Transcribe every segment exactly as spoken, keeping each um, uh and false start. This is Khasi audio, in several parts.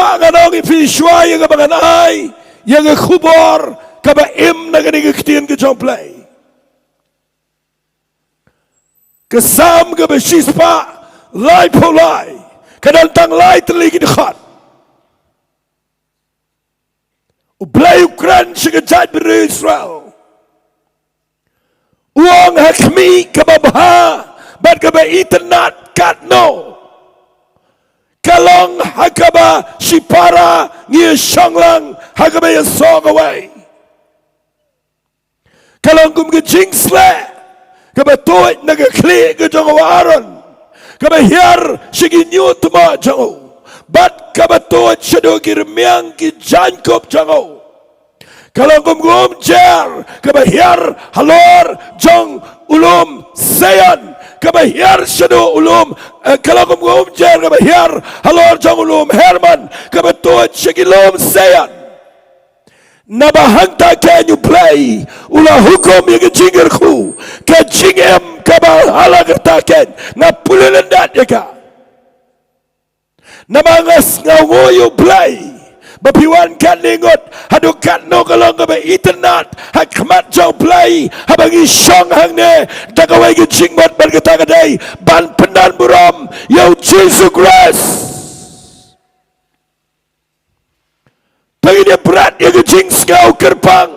Ngan ong ïa phi shuwa ïa kaba ngan ai ïa ka khubor kaba im na kane ka ktien ka jong U Blei. Ka Salm kaba shispah laiphew lai, ka don tang lai tylli ki dkhot. U Blei u kren sha ka jaitbynriew Israel. U ong, ha khmih kaba bha bad kaba itynnad katno ka long ha kaba shipara ngi ïashong lang ha kaba ïasoh kawei. Ka long kum ka jingsleh kaba tuid na ka khlieh ka jong u Aaron, kaba hiar sha ki hynñiewtmoh jong u, bad kaba tuid shaduh ki rmiang ki jaiñkup jong u. Ka long kum ka umjer kaba hiar halor jong u lum Sion, kaba hiar shaduh u lum, eh, ka long kum ka umjer kaba hiar halor jong u lum Hermon, kaba tuid sha ki lum Sion. Naba hangta keiñ U Blei u la hukum ïa ka jingkyrkhu, ka jingim kaba ha la kata keiñ nga pule lyndet ïa ka. Naba nga sngew nguh ïa U Blei ba phi wan katne ngut, haduh katno ka long kaba itynnad ha khmat jong U Blei haba ngi shong hangne da kawei ka jingmut, bad kata ka dei ban pyndonburom ïa U Jisu Khrist. To ngin ïa bret ïa ka jingsngew kyrpang.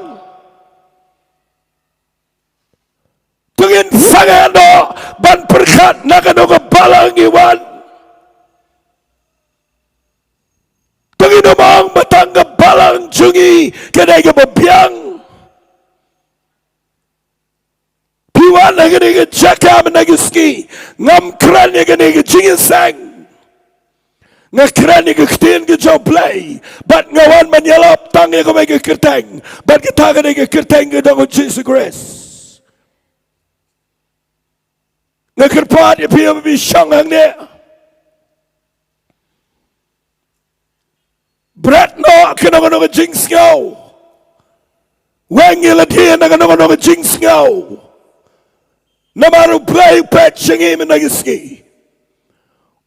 To ngin sangeh noh ban pyrkhat na kano ka balang ngi wan. To ngin ym ong ba tang ka balang jong ngi ka dei kaba biang. Phi wan ha kane ka jaka mynta ka sngi, ngam kren ïa kane ka jingïaseng. Nga kren ïa ka ktien ka jong U Blei, bad nga wan ban ïalap tang ïa kawei ka kyrteng, bad kata ka dei ka kyrteng ka jong U Jisu Khrist. Nga kyrpad ïa phi ba phi shong hangne. Bret noh kano kano ka jingsngew. Weng ïa lade na kano kano ka jingsngew. Namar U Blei u peit sha ngi mynta ka sngi.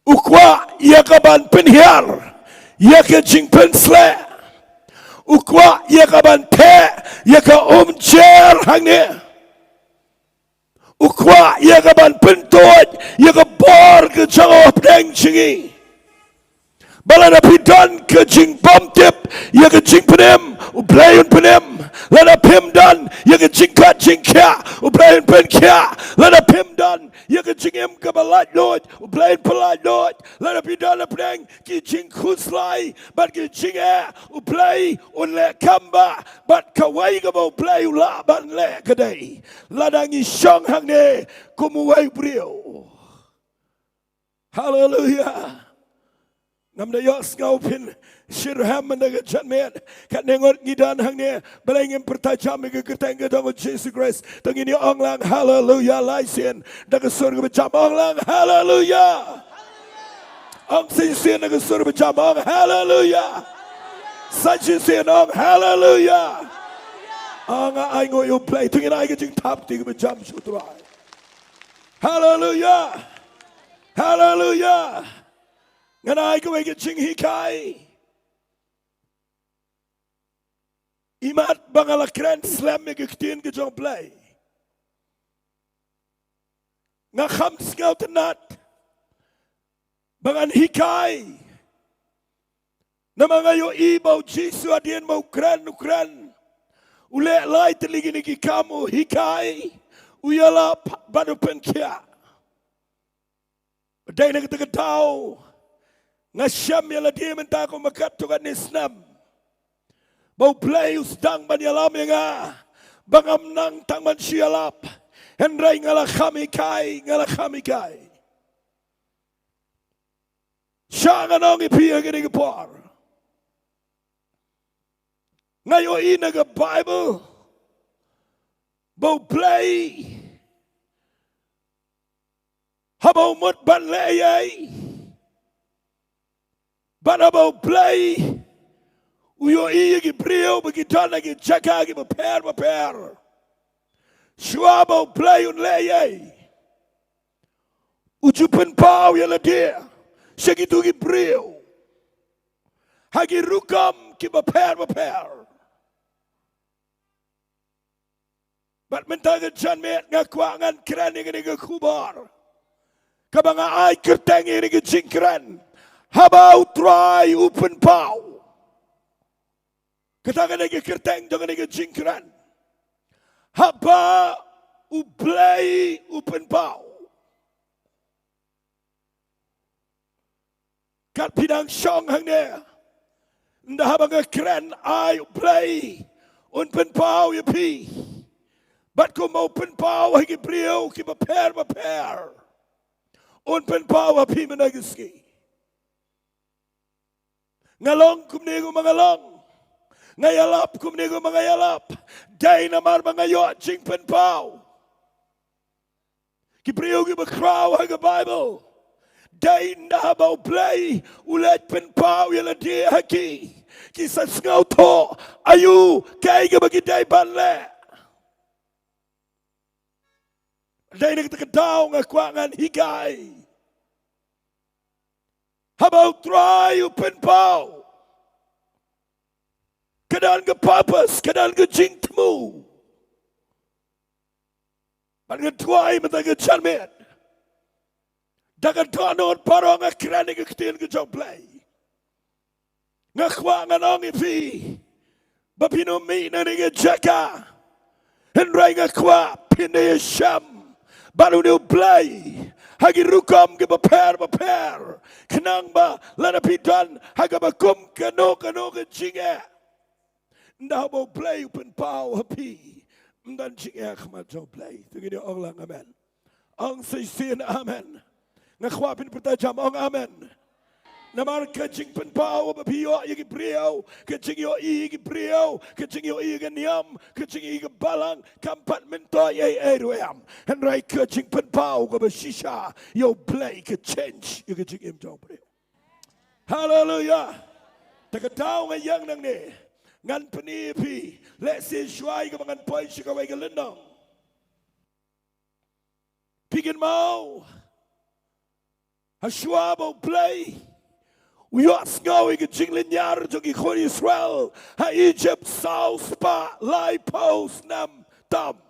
U kwah ïa ka ban pynhiar ïa ka jingpynsleh. U kwah ïa ka ban theh ïa ka umjer hangne. U kwah ïa ka ban pyntuid ïa ka bor ka jong u hapdeng jong ngi. Ba lada phi don ka jingbymtip ïa ka jingpynim, U Blei un pynim. Lada phim don ïa ka jingkhat jingkhiah, U Blei un pynkhiah. Lada phim don ïa ka jingim kaba laitluid, U Blei un pyllaitluid. Lada phi don hapdeng ki jingkhuslai bad ki jingeh, U Blei un leh kam bha. Bad kawei kaba U Blei u lah ban leh ka dei lada ngi shong hangne kum uwei u briew. Haleluya. Ngam da ïohsngew phin shitrhem mynta ka janmiet. Katne ngut ngi don hangne, balei ngim pyrta jam ïa ka kyrteng ka jong U Jisu Khrist? To ngin ïa ong lang haleluya lai sien da ka sur kaba jam, ong lang haleluya. Ong shisien da ka sur kaba jam, ong haleluya. Sa shisien, ong haleluya. Ong, nga ainguh ïa U Blei. To ngin ai ka jingthap kti kaba jam sha U Trai. Haleluya. Haleluya. Ngan ai kawei ka jinghikai. Imat ba nga la kren slem ïa ka ktien ka jong U Blei, nga kham sngewtynnat ba ngan hikai. Namar nga ïohi ba U Jisu hadien ba u kren, u kren, u leh lai tylli kine ki kam, u hikai, u ïalap bad u pynkhiah. Dei na kata ka daw nga shem ïa lade mynta kum katto katne snem ba U Blei u sdang ban ïalam ïa nga ba ngam nang tang ban shu ïalap, hynrei nga la kham hikai, nga la kham hikai. Sha ngan ong ïa phi ha kane ka por, nga ïohi na ka Baibl ba U Blei haba u mut ban leh ei ei, bad haba U Blei u ïohi ïa ki briew ba ki don ha ki jaka kiba pher bapher, shuwa ba U Blei un leh ei ei, u ju pynpaw ïa lade sha kito ki briew. ha ki rukom kiba pher bapher. Bad mynta ka janmiet nga kwah ngan kren ïa kane ka khubor kaba nga ai kyrteng ïa kane ka jingkren, Haba U Trai U Pynpaw. Kata ka dei ka kyrteng jong kane ka jingkren, Haba U Blei U Pynpaw. Kat phi dang shong hangne, ynda haba nga kren, ai U Blei un pynpaw ïa phi. Bad kumba u pynpaw ha ki briew kiba pher bapher, un pynpaw ha phi mynta ka sngi. Nga long kumne kumba nga long, nga ïalap kumne kumba nga ïalap, dei namar ba nga ïoh jingpynpaw. Ki briew kiba khraw ha ka Baibl, dei ynda haba U Blei u leit pynpaw ïa lade ha ki, ki sa sngewthuh aïu kaei kaba ki dei ban leh. Dei na kata ka daw nga kwah ngan hikai, Haba U Trai U Pynpaw, ka don ka purpose, ka don ka jingthmu. Bad nga duwai mynta ka janmiet, da ka dohnud baroh nga kren ïa ka ktien ka jong U Blei. Nga kwah ngan ong ïa phi ba phin ym mih na kane ka jaka, hynrei nga kwah phin ïashem bad une U Blei ha ki rukom kiba pher bapher, khnang ba lada phi don ha kaba kum kano kano ka jingeh, ynda haba U Blei u pynpaw ha phi, ym don jingeh ha khmat jong U Blei. To ngin ïa ong lang amen. Ong shisien amen. Nga kwah phin pyrta jam, ong amen. Namar ka jingpynpaw ba phi ïoh ïa ki briew, ka jingïohi ïa ki briew, ka jingïohi ïa ka niam, ka jingïohi ïa ka balang, kam pat myntoi ei ei ruh em. Hynrei ka jingpynpaw kaba shisha ïa U Blei ka change ïa ka jingim jong u briew. Haleluya. Te ka daw nga ïeng nangne, ngan pyni ïa phi, lehse shuwa ïa kaba ngan poi sha kawei ka lynnong. Phi kynmaw, ha shuwa ba U Blei u ïohsngew ïa ka jinglynñiar jong ki khun Israel ha Egypt saw spah laiphew snem tam,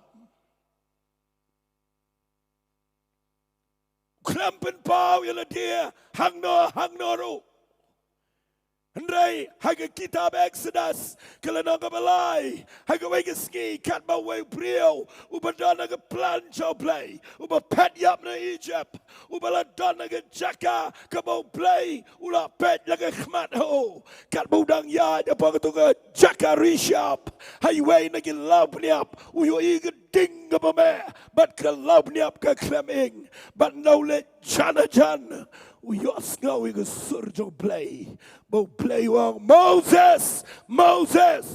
u khlem pynpaw ïa lade hangno hangno ruh. Hynrei ha ka kitab Exodus, ka lynnong kaba lai, ha kawei ka sngi katba uwei u briew uba don ha ka plan jong U Blei, uba phet ïap na Egypt, uba la don ha ka jaka kaba U Blei u la peit la ka khmat ha u, katba u dang ïaid hapoh kato ka jaka rishap, ha iwei na ki law bniap u ïohi ka ding kaba meh bad ka law bniap ka khlem ing. Bad ynda u leit jan hajan, u ïohsngew ïa ka sur jong U Blei, ba U Blei u ong, Moses, Moses,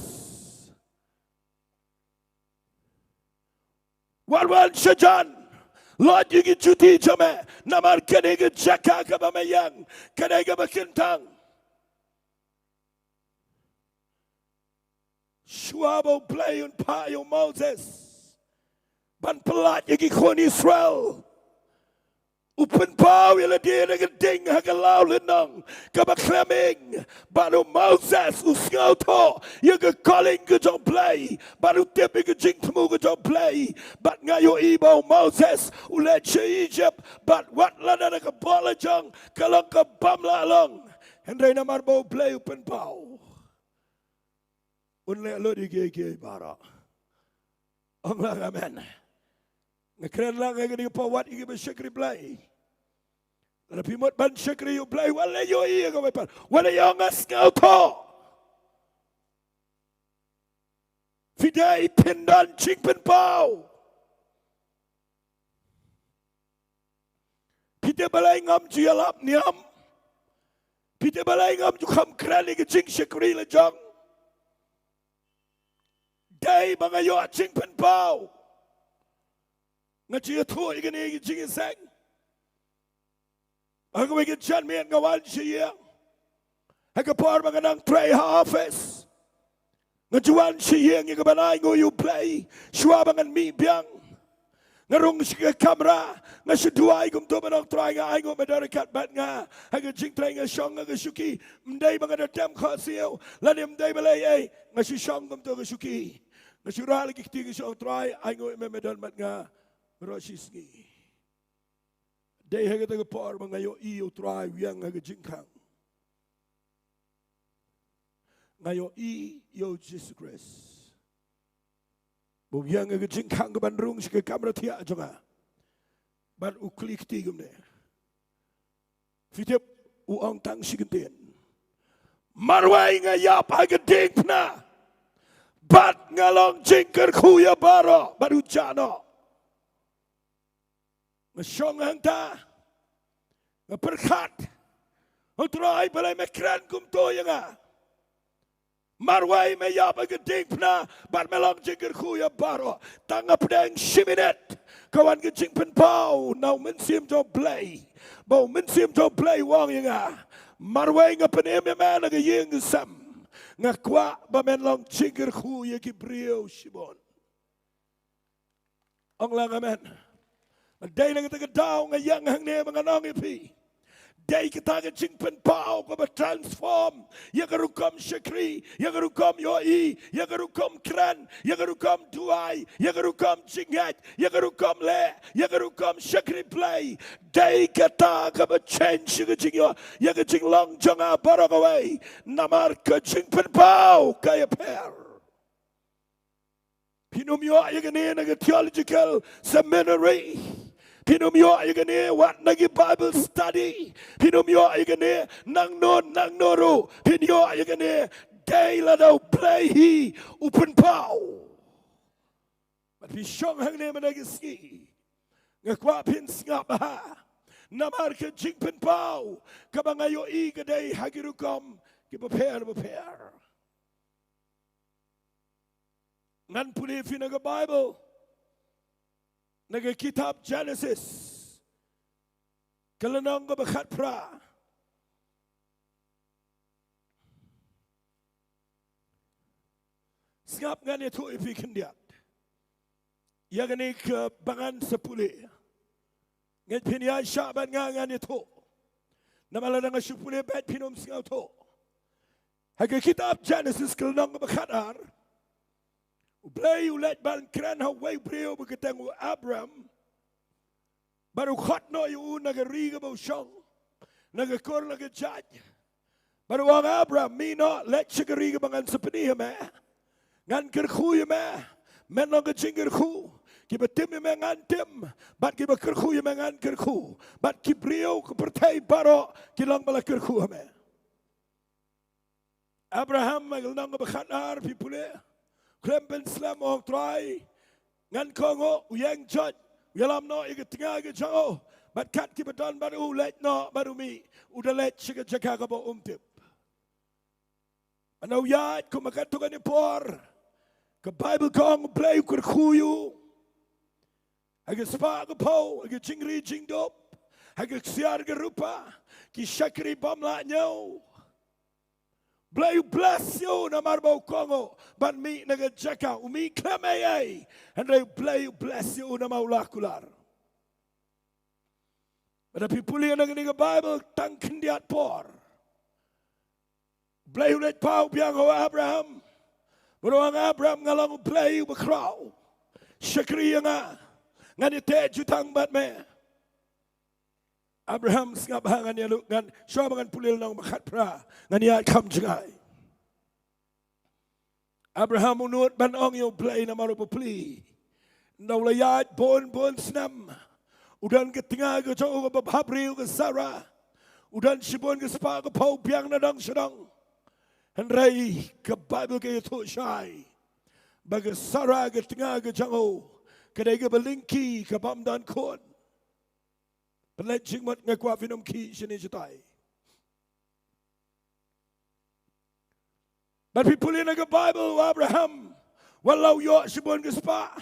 wat wan shajan, lait ïa ki juti jong me, namar kane ka jaka kaba me ïeng ka dei kaba kyntang. Shuwa ba U Blei un phah ïa u Moses ban pyllait ïa ki khun Israel, u pynpaw ïa lade da ka ding ha ka law lynnong kaba khlem ing. Bad u Moses u sngewthuh ïa ka calling ka jong U Blei, bad u tip ïa ka jingthmu ka jong U Blei. Bad nga ïohi ba u Moses u leit sha Egypt, bad wat lada na ka bor la jong, ka long ka bym lah long, hynrei namar ba U Blei u pynpaw, un leh lut ïa kiei kiei baroh. Ong lang amen. Nga kren lang ha kane ka por wat ïa kiba shakri Blei. Lada phi mut ban shakri ïa U Blei, wat leh ïohi ïa kawei pat, wat leh ïohi, nga sngewthuh. Phi dei, phin don jingpynpaw. Phi tip balei ngam ju ïalap niam? Phi tip balei ngam ju kham kren ïa ka jingshakri la jong? Dei ba nga ïoh jingpynpaw. Nga ju ïathuh ïa kane ka jingïaseng. Ha kawei ka janmiet nga wan sha ïing, ha ka por ba nga nang trei ha office, nga ju wan sha ïing ïa kaban ainguh ïa U Blei shuwa ba ngan mih biang. Nga rung sha ka kamra, nga shu duwai kumto ban ong Trai nga ainguh me da ryngkat bad nga. Ha ka jingtrei nga shong ha ka shuki, ym dei ba nga da tem khohsiew, lane ym dei ba lei ei, nga shu shong kumto ha ka shuki. Nga shu rah la ki kti nga shu ong Trai, ainguh me me don bad nga baroh shi sngi. Dei ha kata ka por ba nga ïohi ïa u Trai u ïeng ha ka jingkhang. Nga ïohi ïa u Jisu Khrist ba u ïeng ha ka jingkhang kaban rung sha ka kamra thiah jong nga. Bad u kylli kti kumne. Phi tip, u ong tang shi kyntien. Marwei nga ïap ha ka diengphna bad nga long jingkyrkhu ïa baroh, bad u jah noh. Nga shong hangta, nga pyrkhat, ong Trai balei me kren kumto ïa nga. Marwei me ïap ha ka diengphna bad me long jingkyrkhu ïa baroh. Tang hapdeng shi minit ka wan ka jingpynpaw na u Mynsiem jong U Blei, ba u Mynsiem jong U Blei u ong ïa nga, marwei nga pynim ïa me na ka ïing ka sem. Nga kwah ba men long jingkyrkhu ïa ki briew shibun. Ong lang amen. Dei na kata ka daw nga ïeng hangne ba ngan ong ïa phi, dei kata ka jingpynpaw kaba transform ïa ka rukom shakri, ïa ka rukom ïohi, ïa ka rukom kren, ïa ka rukom duwai, ïa ka rukom jingngeit, ïa ka rukom leh, ïa ka rukom shakri Blei. Dei kata kaba change ïa ka jingïoh, ïa ka jinglong jong nga baroh kawei. Namar ka jingpynpaw ka ïapher. Phin ym ïoh ïa kane na ka theological seminary. Phin ym ïoh ïa kane wat na ki Bible study. Phin ym ïoh ïa kane nangno nangno ruh. Phin ïoh ïa kane dei lada U Blei hi u pynpaw. Bad phi shong hangne mynta ka sngi, nga kwah phin sngap bha. Namar ka jingpynpaw kaba nga ïohi ka dei ha ki rukom kiba pher bapher. Ngan pule ïa phi na ka Bible, na ka kitab Genesis, ka lynnong kaba khatphra. Sngap, ngan ïathuh ïa phi khyndiat ïa kane kaba ngan sa pule. Ngeit phin ïaishah bad nga, ngan ïathuh. Namar lada nga shu pule beit phin ym sngewthuh. Ha ka kitab Genesis ka lynnong kaba khatar, U Blei u leit ban kren ha uwei u briew ba kyrteng u Abram. Bad u khot noh ïa u na ka ri kaba u shong, na ka kur na ka jait. Bad u ong, Abram, mih noh, leit sha ka ri kaba ngan sa pyni ha me. Ngan kyrkhu ïa me, men long ka jingkyrkhu. Kiba tim ïa me ngan tim, bad kiba kyrkhu ïa me ngan kyrkhu. Bad ki briew ka pyrthei baroh ki long ba la kyrkhu ha me. Abraham, ha ka lynnong kaba khatar, phi pule, khlem pynslem, ong, Trai, ngan kohnguh, u ïeng joit, u ïalam noh ïa ka tnga ka jong u bad kat kiba don bad u, leit noh bad u mih, u da leit sha ka jaka kaba um tip. Haba u ïaid kum ha katto katne por, ka Baibl ka ong U Blei u kyrkhu ïa u. Ha ka spah ka phew, ha ka jingri jingdup, ha ka ksiar ka rupa, ki shakri bym lah ñiew. Blei u bless ïa u namar ba u kohnguh ban mih na ka jaka, u mih khlem ei ei. Hynrei Blei u bless ïa u namar u la kular. Lada phi pule na kane ka Baibl tang khyndiat por, Blei u leit paw biang ha u Abraham. Bad u ong, Abraham, nga long U Blei uba khraw. Shakri ïa nga. Ngan ïateh jutang bad me. Abraham, sngap bha, ngan ïa lut, ngan, shuwa ba ngan pule lynnong ba khatphra, ngan ïaid kham jngai. Abraham u nud ban ong ïa U Blei namar u bapli. Ynda u la ïaid bun bun snem, u don ka tnga ka jong u kaba bhabriew, ka Sara. U don shibun ka spah ka phew, biang na dong sha dong. Hynrei ka Baibl ka ïathuh shai ba ka Sara, ka tnga ka jong u, ka dei kaba lyngkhi, ka bym don khun. Pynleit jingmut, nga kwah phin ym khih shane shatai. Bad phi pule na ka Baibl, u Abraham, wat la u ïoh shibun ka spah,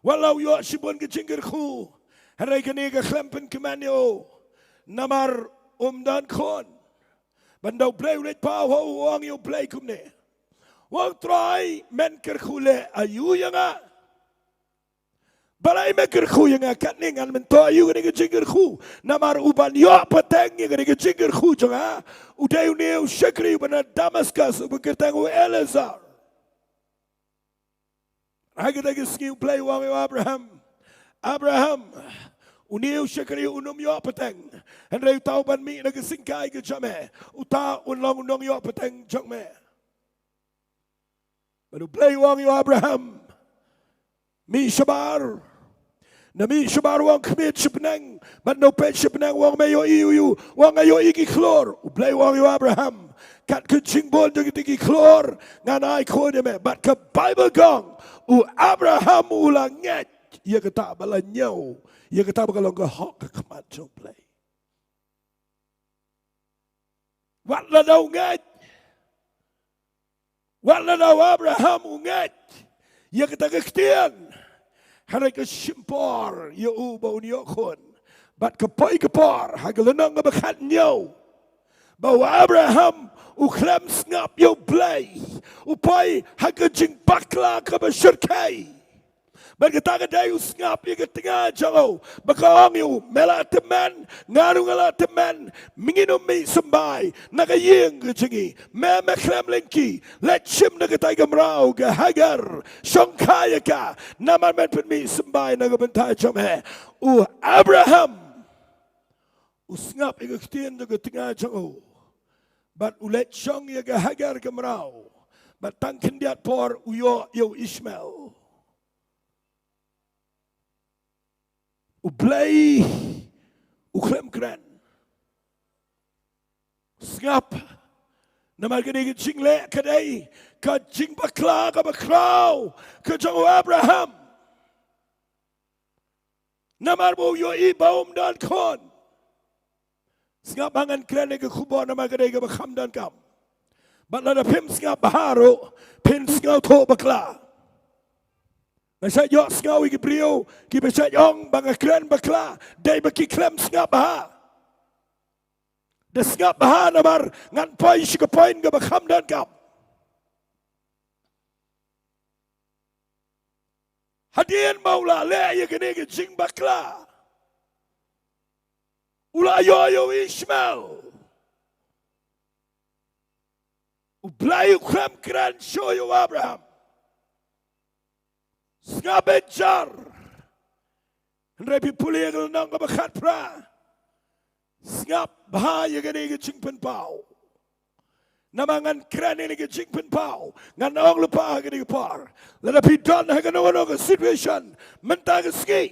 wat la u ïoh shibun ka jingkyrkhu, hynrei kane ka khlem pynkmen ïa u namar um don khun. Bad ynda U Blei u leit paw ha u, u ong ïa U Blei kumne, u ong, Trai, men kyrkhu leh aïu ïa nga? Balei me kyrkhu ïa nga katne? Ngan myntoi ïa une ka jingkyrkhu. Namar u ban ïoh pateng ïa une ka jingkyrkhu jong nga, u dei une u shakri uba na Damaskus uba kyrteng u Eleazar. Ha kata ka sngi U Blei u ong ïa u Abraham, Abraham, une u shakri um ïoh pateng. Hynrei uta uban mih na ka syngkai ka jong me, uta un long u nongïoh pateng jong me. Bad U Blei u ong ïa u Abraham, mih shabar. Na mih shabar u ong khmih sha bneng. Bad na u peit sha bneng u ong me ïohi ïa u, u ong nga ïohi ki khlur. U Blei u ong ïa u Abraham, kat ka jingbun jong kiti ki khlur ngan ai khun ïa me. Bad ka Baibl ka ong u Abraham u la ngeit ïa kata ba la ñiew, ïa kata ba ka long ka hok ha khmat jong U Blei. Wat lada u ngeit, wat lada u Abraham u ngeit ïa kata ka ktien, hynrei ka shim por ïa u ba un ïoh khun. Bad ka poi ka por ha ka lynnong kaba khathynñiew ba u Abraham u khlem sngap ïa U Blei, u poi ha ka jingbakla kaba shyrkhei. Bad kata ka dei u sngap ïa ka tnga jong u. Ba ka ong ïa u, me la tymmen, nga ruh nga la tymmen. Ngin ym mih symbai na ka ïing ka jong ngi. Me, me khlem lynti. Leit shim na katei ka mraw ka Hagar, shongkha ïa ka. Namar men pynmih symbai na ka bynta jong me. U Abraham u sngap ïa ka ktien jong ka tnga jong u. Bad u leit shong ïa ka Hagar ka mraw. Bad tang khyndiat por u ïoh ïa u Ishmael. U Blei u khlem kren. Sngap. Namar ka dei ka jingleh, ka dei ka jingbakla kaba khraw ka jong u Abraham. Namar ba u ïohi ba um don khun. Sngap bha, ngan kren ïa ka khubor namar ka dei kaba kham donkam. Bad lada phim sngap bha ruh phin sngewthuh bakla. Nga shait ïohsngew ïa ki briew kiba shait ong ba nga kren bakla, dei ba ki khlem sngap bha. Da sngap bha namar ngan poi sha ka point kaba kham donkam. Hadien ba u la leh ïa kane ka jingbakla, u la ïoh ïa u Ishmael. U Blei u khlem kren shuh ïa u Abraham. Sngap beit jar. Hynrei phi pule ïa ka lynnong kaba khatphra. Sngap bha ïa kane ka jingpynpaw. Namar ngan kren ïa kane ka jingpynpaw, ngan ong lypa ha kane ka por. Lada phi don ha kano kano ka situation mynta ka sngi,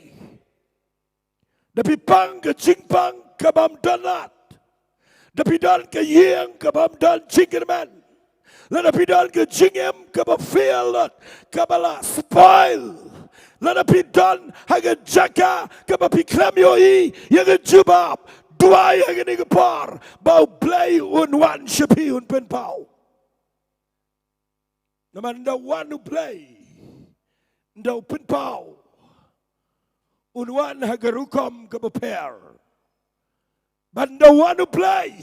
da phi pang ka jingpang ka bym don lad, da phi don ka ïing ka bym don jingkyrmen, lada phi don ka jingim kaba fail lut, kaba la spoil, lada phi don ha ka jaka kaba phi khlem ïohi ïa ka jubab, duwai ha kane ka por ba U Blei un wan sha phi, un pynpaw. Namar ynda wan U Blei, ynda u pynpaw, un wan ha ka rukom kaba pher. Bad ynda wan U Blei,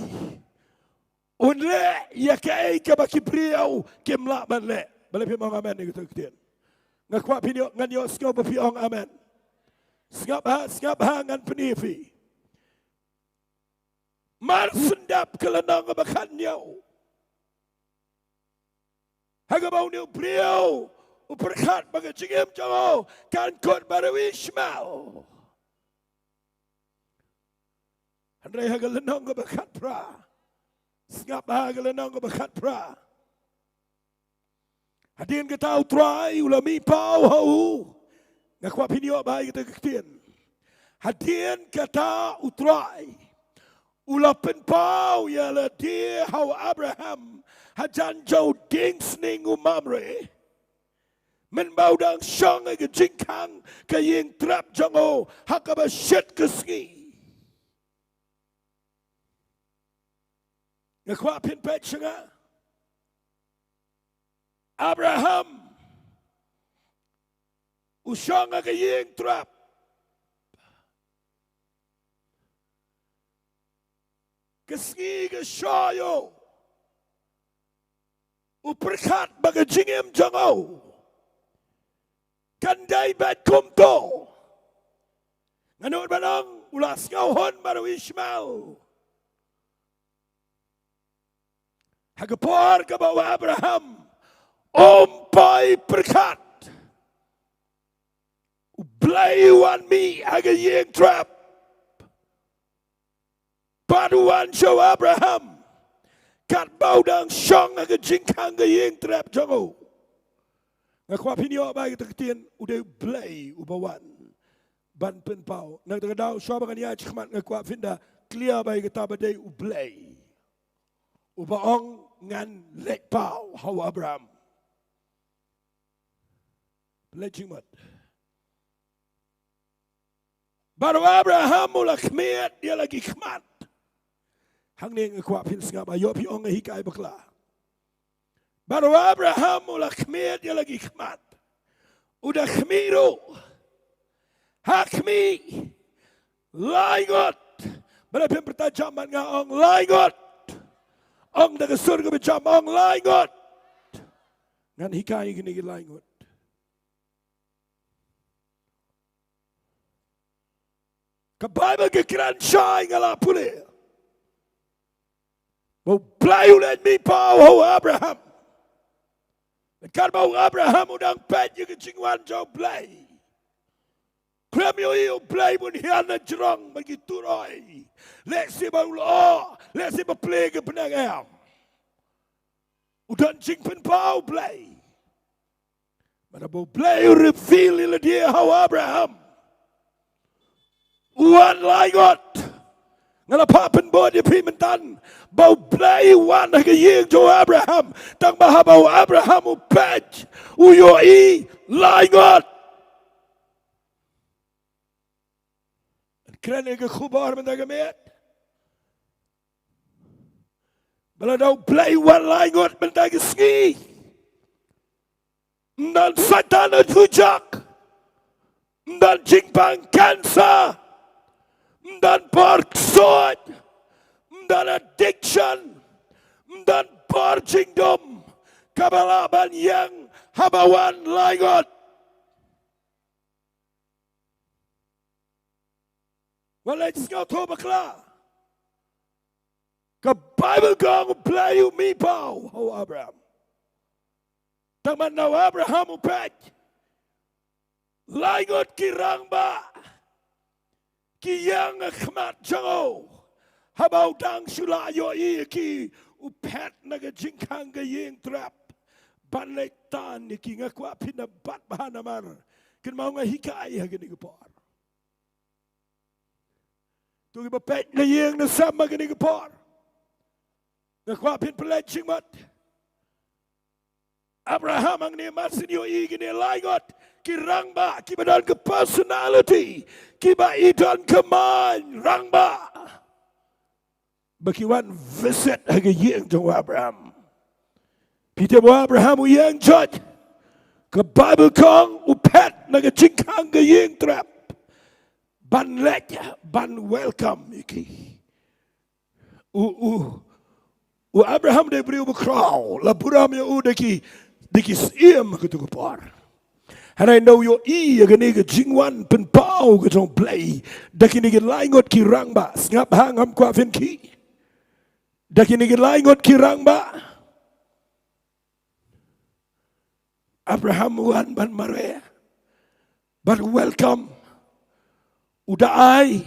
un leh ïa kaei kaba ki briew kim lah ban leh. Balei phim ong amen ïa kata ka ktien? Nga kwah phin ïoh, ngan ïohsngew ba phi ong amen. Sngap bha, sngap bha, ngan pyni ïa phi. Mar shen dep ka lynnong kaba khathynñiew, ha kaba une u briew u pyrkhat ba ka jingim jong u kan kut bad u Ishmael. Hynrei ha ka lynnong kaba khatphra, sngap bha, ha ka lynnong kaba khatphra, hadien kata U Trai u la mih paw ha u. Nga kwah phin ïoh bha ïa kata ka ktien. Hadien kata U Trai u la pynpaw ïa lade ha u Abraham hajan jong u dieng sning u Mamre, mynba u dang shong ha ka jingkhang ka ïing trep jong u ha kaba shit ka sngi. Nga kwah phin peit sha nga. Abraham u shong ha ka ïing trep. Ka sngi ka shoi, u pyrkhat ba ka jingim jong u kan dei beit kumto. Nga nud ban ong, u la sngewhun bad u Ishmael. Ha ka por kaba u Abraham um poi pyrkhat, U Blei u wan mih ha ka ïing trep. Bad u wan sha u Abraham katba u dang shong ha ka jingkhang ka ïing trep jong u. Nga kwah phin ïoh ba kata ka ktien, u dei U Blei uba wan ban pynpaw. Na kata ka daw, shuwa ba ngan ïaid shakhmat, nga kwah phin da clear ba kata ba dei U Blei uba ong, ngan leit paw ha u Abraham. Pynleit jingmut. Bad u Abraham u la khmied ïa la ki khmat. Hangne nga kwah phin sngap, ïoh phi ong nga hikai bakla. Bad u Abraham u la khmied ïa la ki khmat. U da khmih ruh. Ha khmih lai ngut. Bad phim pyrta jam ban nga ong lai ngut. Ong da ka sur kaba jam, ong lai ngut. Ngan hikai kine ki lai ngut. Ka Baibl ka kren shai, nga la pule ba U Blei u leit mih paw ha u Abraham. Katba u Abraham u dang peit ïa ka jingwan jong U Blei. Khlem ïohi U Blei bun hiar na jrong bad ki turoi. Lehse ba u lyoh, lehse ba plie ka bneng, em. U don jingpynpaw U Blei. Bad haba U Blei u reveal ïa lade ha u Abraham, u wan lai ngut. Nga la phah pynbud ïa phi mynta ba U Blei u wan ha ka ïing jong u Abraham. Tang ba haba u Abraham u peit, u ïohi lai ngut. Kren ïa ka khubor mynta ka miet ba lada U Blei u wan lai ngut mynta ka sngi, ym don Satan ha jujok, ym don jingpang cancer, ym don por ksuid, ym don addiction, ym don por jingdum kaba lah ban ïeng haba wan lai ngut. Wat leit sngewthuh bakla. Ka Baibl ka ong U Blei u mih paw ha u Abraham. Tang ba na u Abraham u peit, lai ngut ki rangbah ki ïeng ha khmat jong u. Haba u dang shu la ïohi ïa ki, u phet na ka jingkhang ka ïing trep ban leit tan ïa ki. Nga kwah phin da bat bha namar kynmaw nga hikai ha kane ka por. To kiba peit na ïing na sem ha kane ka por, nga kwah phin pynleit jingmut. Abraham hangne mar shen ïohi kine lai ngut ki rangbah kiba don ka personality, kiba i don ka main rangbah, ba ki wan visit ha ka ïing jong u Abraham. Phi tip u Abraham u ïeng jot, ka Baibl ka ong u phet na ka jingkhang ka ïing trep ban leit ban welcome ïa ki. U, u, u Abraham dei briew ba khraw, la burom ïa u da ki, da ki syiem ha kato ka por. Hynrei haba u ïohi ïa kane ka jingwan pynpaw ka jong U Blei da kine ki lai ngut ki rangbah, sngap ha, ngam kwah phin khih. Da kine ki lai ngut ki rangbah, Abraham u wan ban mareh, ban welcome. U da ai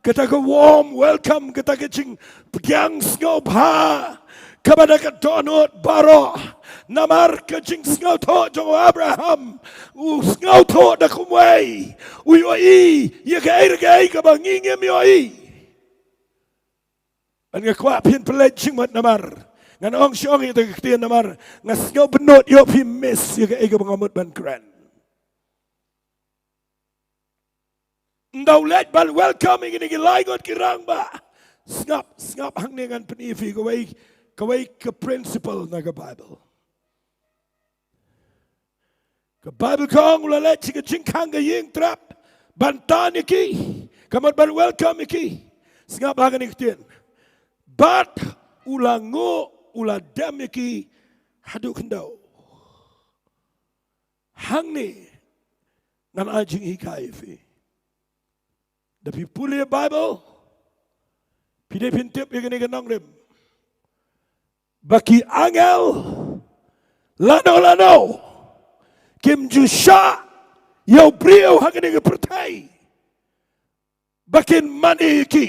kata ka warm welcome, kata ka jingpdiang sngewbha kaba da ka dohnud baroh. Namar ka jingsngewthuh jong u Abraham, u sngewthuh da kumwei, u ïohi ïa kaei kaei kaba ngi ngim ïohi. Bad nga kwah phin pynleit jingmut namar ngan ong shuh ong ïa kata ka ktien namar nga sngew bynnud ïoh phi miss ïa kaei kaba nga mut ban kren. Haba u leit ban welcome ïa kine ki lai ngut ki rangbah, sngap, sngap hangne, ngan pyni ïa phi kawei, kawei ka principle na ka Baibl. Ka Baibl ka ong u la leit sha ka jingkhang ka ïing trep ban tan ïa ki, ka mut ban welcome ïa ki. Sngap ha kane ka ktien. Bad u la nguh, u la dem ïa ki haduh khyndew. Hangne ngan ai jinghikai ïa phi. Da phi pule Bible, phi dei phin tip ïa kane ka nongrim ba ki angel lano lano kim ju shah ïa u briew ha kane ka pyrthei ba kin mane ïa ki.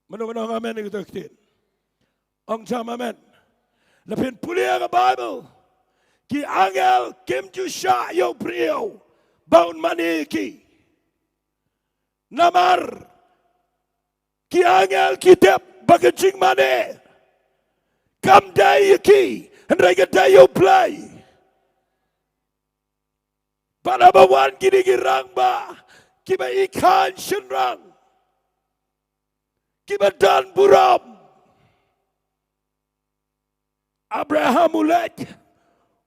Mano mano ong amen ïa kata ka ktien? Ong jam amen. Lada phin pule ïa ka Bible, ki angel kim ju shah ïa u briew ba un mane ïa ki. Namar ki angel ki tip ba ka jingmane kam dei ïa ki, hynrei ka dei ïa U Blei. Bad haba wan kine ki rangbah kiba i khan shynrang, kiba don burom, Abraham u leit,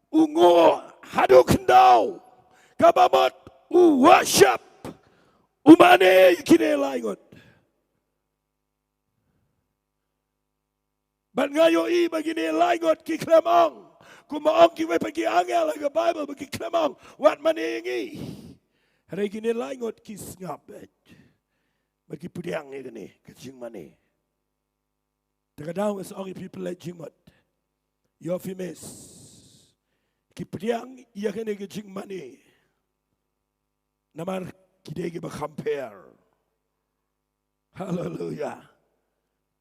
u nguh haduh khyndew, kaba mut u worship, u mane ïa kine lai ngut. Bad nga ïohi ba kine lai ngut ki khlem ong kumba ong kiwei pat ki angel ha ka Bible, ba ki khlem ong wat mane ïa ngi. Hynrei kine lai ngut ki sngap beit, ba ki pdiang ïa kane ka jingmane. Te ka daw nga sa ong ïa phi, phi leit jingmut, ïoh phi miss. Ki pdiang ïa kane ka jingmane. Namar ki dei kiba kham pher. Haleluia.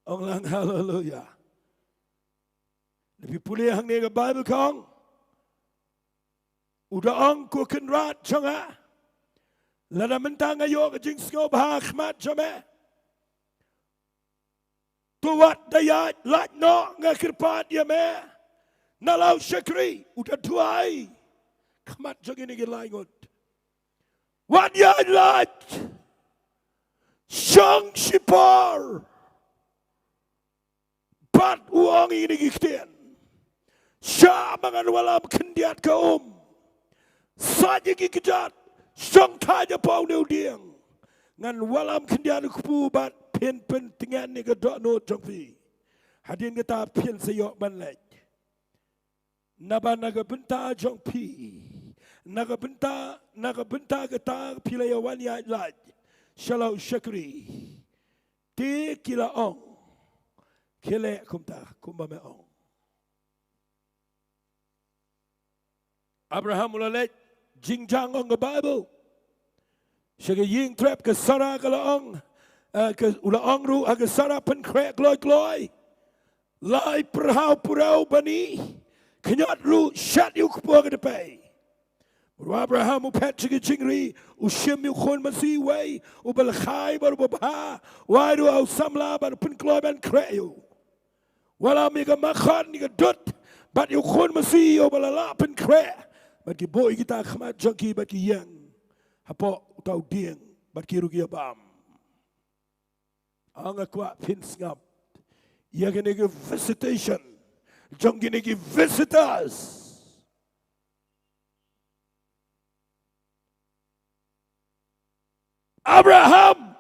Ong lang haleluia. Lada phi pule hangne ka Bible ka ong, u da ong, Ko Kynrad jong nga, lada mynta nga ïoh ka jingsngewbha ha khmat jong me, to wat da ïaid lait noh, nga kyrpad ïa me, na la u shakri. U da duwai ha khmat jong kine ki lai ngut, wat ïaid lait, shong shipor. Bad u ong ïa kine ki ktien, shah ba ngan wallam khyndiat ka um, sait ïa ki kjat, shong thait hapoh une u dieng. Ngan wallam khyndiat u kpu bad phin pyntngen ïa ka dohnud jong phi. Hadien kata phin sa ïoh ban leit. Naba na ka bynta jong phi, na ka bynta, na ka bynta kata phi la ïa wan ïaid lait sha la u shakri. Te ki la ong, khie leh kumta kumba me ong. Abraham u la leit jingjang, ong ka Bible, sha ka ïing trep. Ka Sara ka la ong, eh, ka, u la ong ruh ha ka Sara, pynkhreh kloi kloi, lai pyrhaw pyrhaw bani, khñiot ruh, shet ïa u kpu ha ka dpei. Bad u Abraham u phet sha ka jingri, u shim ïa u khun masi uwei uba la khai bad uba bha, wai ruh ha u samla bad u pynkloi ban khreh ïa u. Wallam ïa ka makhon, ïa ka dud, bad ïa u khun masi ïa uba la lah pynkhreh. Bad ki buh ïa kita ha khmat jong ki bad ki ïeng hapoh uta u dieng, bad ki ruh ki ïa bam. Nga kwah phin sngap ïa kine ki visitation jong kine ki visitors. Abraham,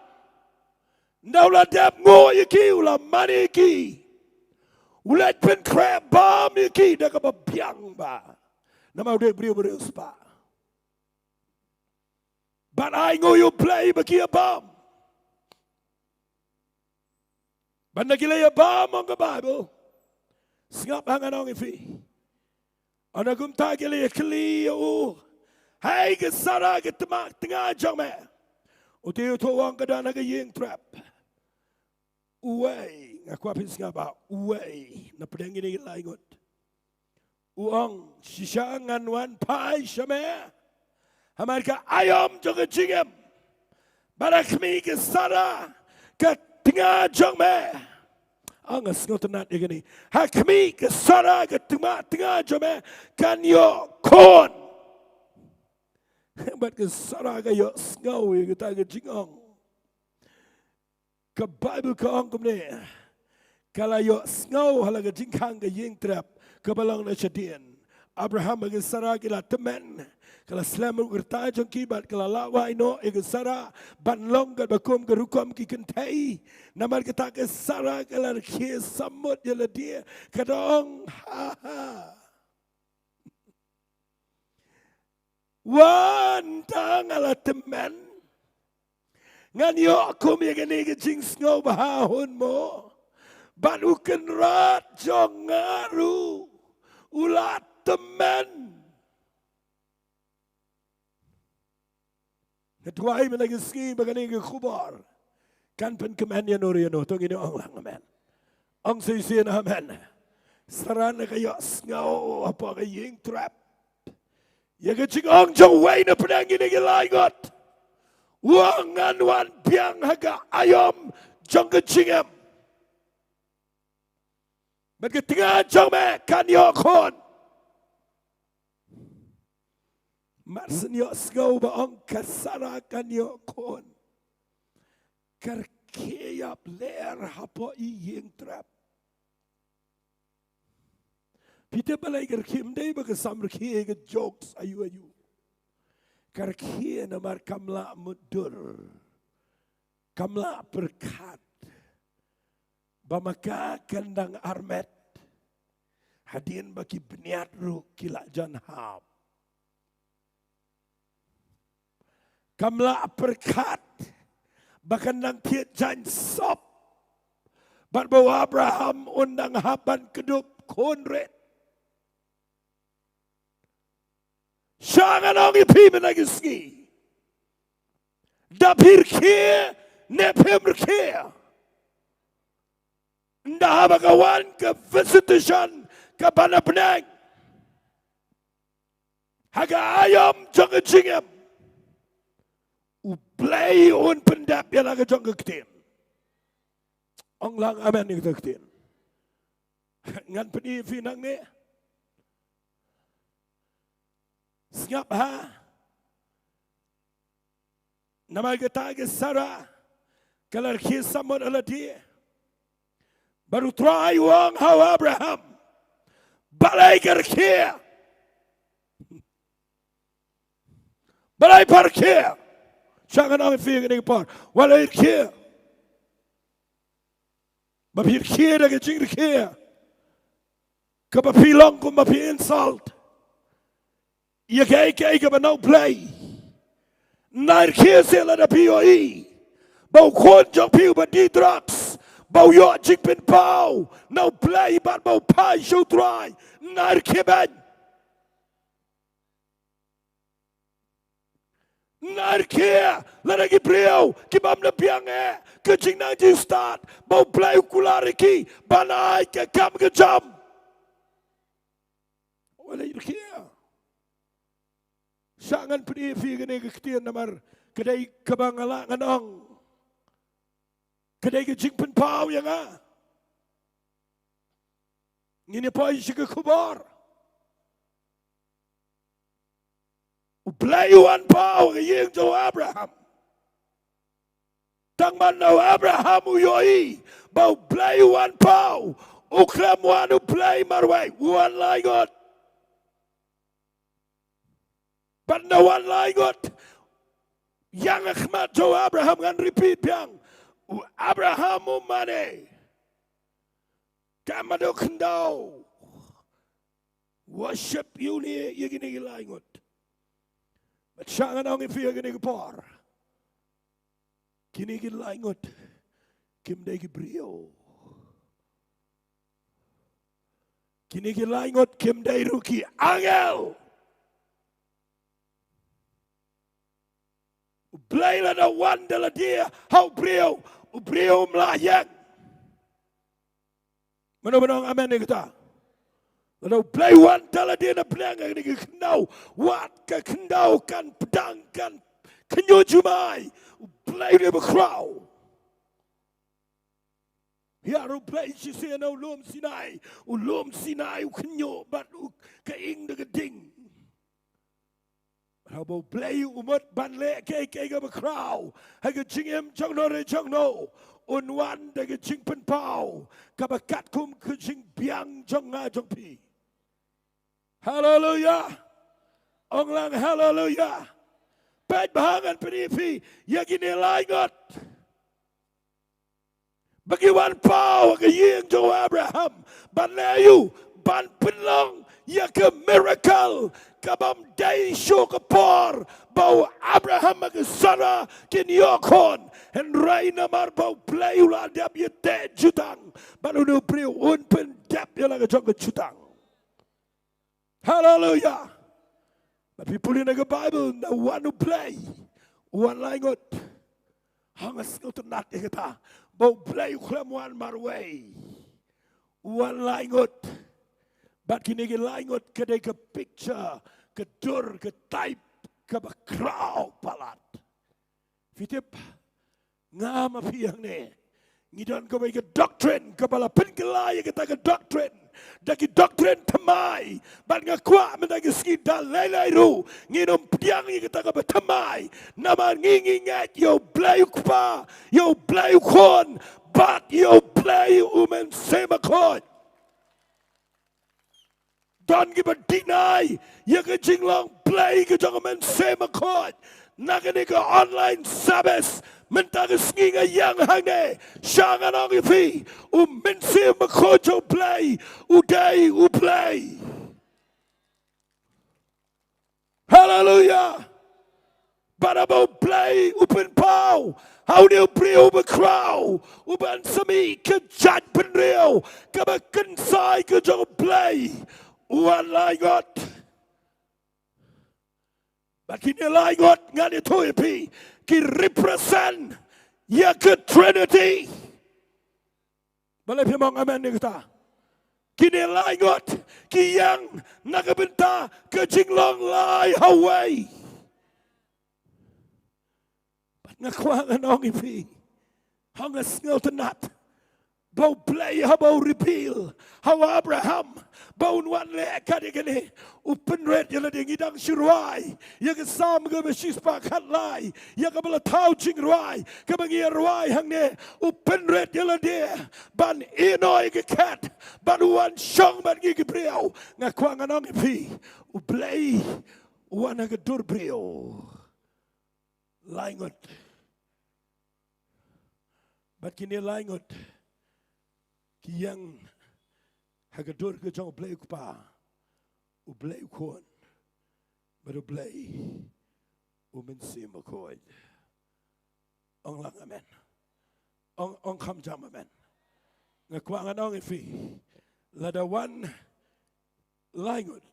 nda u la dep nguh ïa ki, u la mane ïa ki, u leit pynkhreh bam ïa ki da kaba biang bha. Namar u dei u briew ba riewspah. Bad ainguh ïa U Blei ba ki ïa bam. Bad nda ki la ïa bam, ong ka Bible, sngap ha ngan ong ïa phi. Ynda kumta ki la ïa kylli ïa u, hei ka Sara, ka tnga, tnga jong me. U te u thaw, ong, ka don ha ka ïing trep. Uwei, nga kwah phin sngap bha, uwei na pdeng kine ki lai ngut, u ong, shisha ngan wan phai sha me hamar ka aïom jong ka jingim. Bad ha khmih ka Sara, ka tnga jong me, ong, nga sngewtynnat ïa kane, ha khmih ka Sara, ka tnga, tnga jong me kan ïoh khun. Bad ka Sara ka ïohsngew ïa kata ka jingong. Ka Bible ka ong kumne, ka la ïohsngew ha la ka jingkhang ka ïing trep kaba long na shadien. Abraham bad ka Sara ki la tymmen, ka la slem ruh ka rta jong ki bad ka la lah wai noh ïa ka Sara ban long katba kum ka rukom ki kynthei. Namar kata ka Sara ka la rkhie samut ïa lade, ka da ong, ha ha. Wan tang a la tymmen. Ngan ïoh kum ïa kane ka jingsngewbha hun mo. Bad u kynrad jong nga ruh u la tymmen. Nga duwai mynta ka sngi ba kane ka khubor kan pynkmen ïano ïano, to ngin ong lang amen. Ong shisien amen. Sara na ka ïohsngew hapoh ka ïing trep ïa ka jingong jong uwei na pdeng kine ki lai ngut. U ong ngan wan biang ha ka aïom jong ka jingim. Bad ka tnga jong me kan ïoh khun. Mar shen ïohsngew ba ong ka Sara kan ïoh khun, ka rkhie ïap lyer hapoh i ïing trep. Phi tip balei ka rkhie? Ym dei ba ka sam rkhie ka jokes aïu aïu. Ka rkhie namar kam lah mutdur, kam lah pyrkhat ba ma ka kan dang armet hadien ba ki bniat ruh ki la jan hap. Kam lah pyrkhat ba kan dang thied jaiñ sop bad ba u Abraham un dang hap ban kdup khun rit. Sha ngan ong ïa phi mynta ka sngi, da phi rkhie ne phim rkhie, ynda haba ka wan ka visitation kaba na bneng ha ka aïom jong ka jingim, U Blei un pyndep ïa la ka jong ka ktien. Ong lang amen ïa kata ka ktien. Ngan pyni ïa phi nangne. Sngap ha. Namar kata ka Sara ka la rkhie samut ha lade. Bad U Trai u ong ha u Abraham, balei ka rkhie? Balei pha rkhie? Sha ngan ong ïa phi kane ka por, balei rkhie? Ba phi rkhie da ka jingrkhie kaba phi long kumba phi insult ïa kaei kaei kaba na U Blei. Nai rkhie seh lada phi ïohi ba u khun jong phi uba die drugs, ba u ïoh jingpynpaw na U Blei bad ba u phai sha U Trai. Nai rkhie beiñ. Nai rkhie lada ki briew ki bym la biang eh ka jingnang jingstad, ba U Blei u kular ïa ki ban ai ka kam ka jam. Wat la rkhie. Sha ngan pyni ïa phi kane ka ktien namar ka dei kaba nga lah ngan ong. Ka dei ka jingpynpaw ïa nga. Ngin ïa poi sha ka khubor. U Blei u wan paw ha ka ïing jong u Abraham. Tang ban na u Abraham u ïohi ba U Blei u wan paw, u khlem wan U Blei marwei, u wan lai ngut. Bad na wan lai ngut, ïa nga khmat jong u Abraham, ngan repeat biang. U Abraham u mane. Ka mado khyndaw. Worship ïa une ïa kine ki lai ngut. Bad sha ngan ong ïa phi ïa kine ki por. Kine ki lai ngut kim dei ki briew. Kine ki lai ngut kim dei ruh ki angel. U Blei lada wan da lade ha u briew, u briew um lah ïeng. Mano mano ong amen ïa kata? Lada U Blei wan da lade na bneng, kane ka khyndew, wat ka khyndew kan pdang, kan khynñiuh jumai. U Blei u dei ba khraw. Ïa U Blei shisien na u lum Sinai, u lum Sinai u khynñiuh bad u ka ing da ka ding. Haba U Blei u mut ban leh kaei kaei kaba khraw ha ka jingim jong no re jong no, un wan da ka jingpynpaw kaba katkum ka jingbiang jong nga jong phi. Haleluya. Ong lang haleluya. Peit bha, ngan pyni ïa phi ïa kine lai ngut. Ba ki wan paw ha ka ïing jong u Abraham ban leh aïu? ban pynlong ïa ka miracle, ka bym dei shuh ka por ba u Abraham bad ka Sara kin ïoh khun. Hynrei namar ba U Blei u la dep ïa teh jutang, bad une u briew un pyndep ïa la ka jong ka jutang. Haleluia. Bad phi pule na ka Baibl, haba wan U Blei, u wan lai ngut. Hangta sngewtynnat ïa kata, ba U Blei u khlem wan marwei, u wan lai ngut. Bad kine ki lai ngut ka dei ka picture, ka dur, ka type kaba khraw palat. Phi tip, nga ma phi hangne, ngi don kawei ka doctrine kaba la pynkylla ïa kata ka doctrine da ki doctrine thymmai. Bad nga kwah mynta ka sngi da lei lei ruh ngin ym pdiang ïa kata kaba thymmai. Namar ngi ngi ngeit ïa U Blei U Kpa, ïa U Blei U Khun, bad ïa U Blei U Mynsiem Bakhuid. Don kiba deny ïa ka jinglong Blei ka jong U Mynsiem Bakhuid. Na kane ka online service mynta ka sngi nga ïeng hangne, sha ngan ong ïa phi, U Mynsiem Bakhuid jong U Blei u dei U Blei. Haleluia. Bad haba U Blei u pynpaw ha une u briew uba khraw, u ban sa mih ka jaitbynriew kaba kynsai ka jong U Blei, u wan lai ngut. Bad kine lai ngut, ngan ïathuh ïa phi, ki represent ïa ka Trinity. Balei phim ong amen ïa kata? Kine lai ngut ki ïeng na ka bynta ka jinglong lai ha uwei. Bad nga kwah ngan ong ïa phi, hangta sngewtynnat ba U Blei haba u reveal ha u Abraham ba un wan leh kat ïa kane, u pynrit ïa lade. Ngi dang shu rwai ïa ka Salm kaba shispah khatlai, ïa kaba la thaw jingrwai, kaba ngi ïa rwai hangne, u pynrit ïa lade ban ïehnoh ïa ka khet, ban wan shong bad ngi ki briew. Nga kwah ngan ong ïa phi, U Blei u wan ha ka dur briew. Lai ngut. Bad kine lai ngut ki ïeng ha ka dur ka jong U Blei U Kpa, U Blei U Khun, bad U Blei U Mynsiem Bakhuid. Ong lang amen. Ong, ong kham jam amen. Nga kwah ngan ong ïa phi, lada wan lai ngut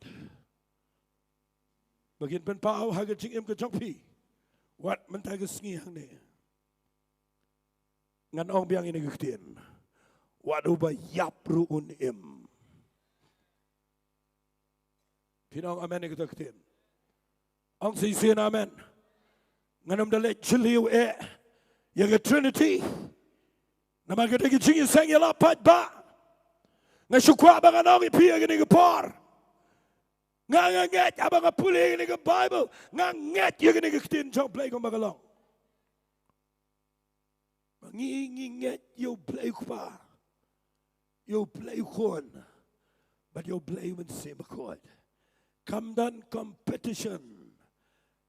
ba kin pynpaw ha ka jingim ka jong phi, wat mynta ka sngi hangne, ngan ong biang ïa kane ka ktien, wat uba ïap ruh un im. Phin ong amen ïa kata ka ktien? Ong shisien amen. Ngan ym da leit jylliew eh ïa ka Trinity, namar ka dei ka jingïaseng ïalap paidbah. Nga shu kwah ba ngan ong ïa phi ha kane ka por, nga, nga ngeit, haba nga pule ïa kane ka Baibl, nga ngeit ïa kane ka ktien jong U Blei kumba ka long. Ngi, ngi ngeit ïa U Blei U Kpa, ïa U Blei U Khun, bad ïa U Blei U Mynsiem Bakhuid. Kam don competition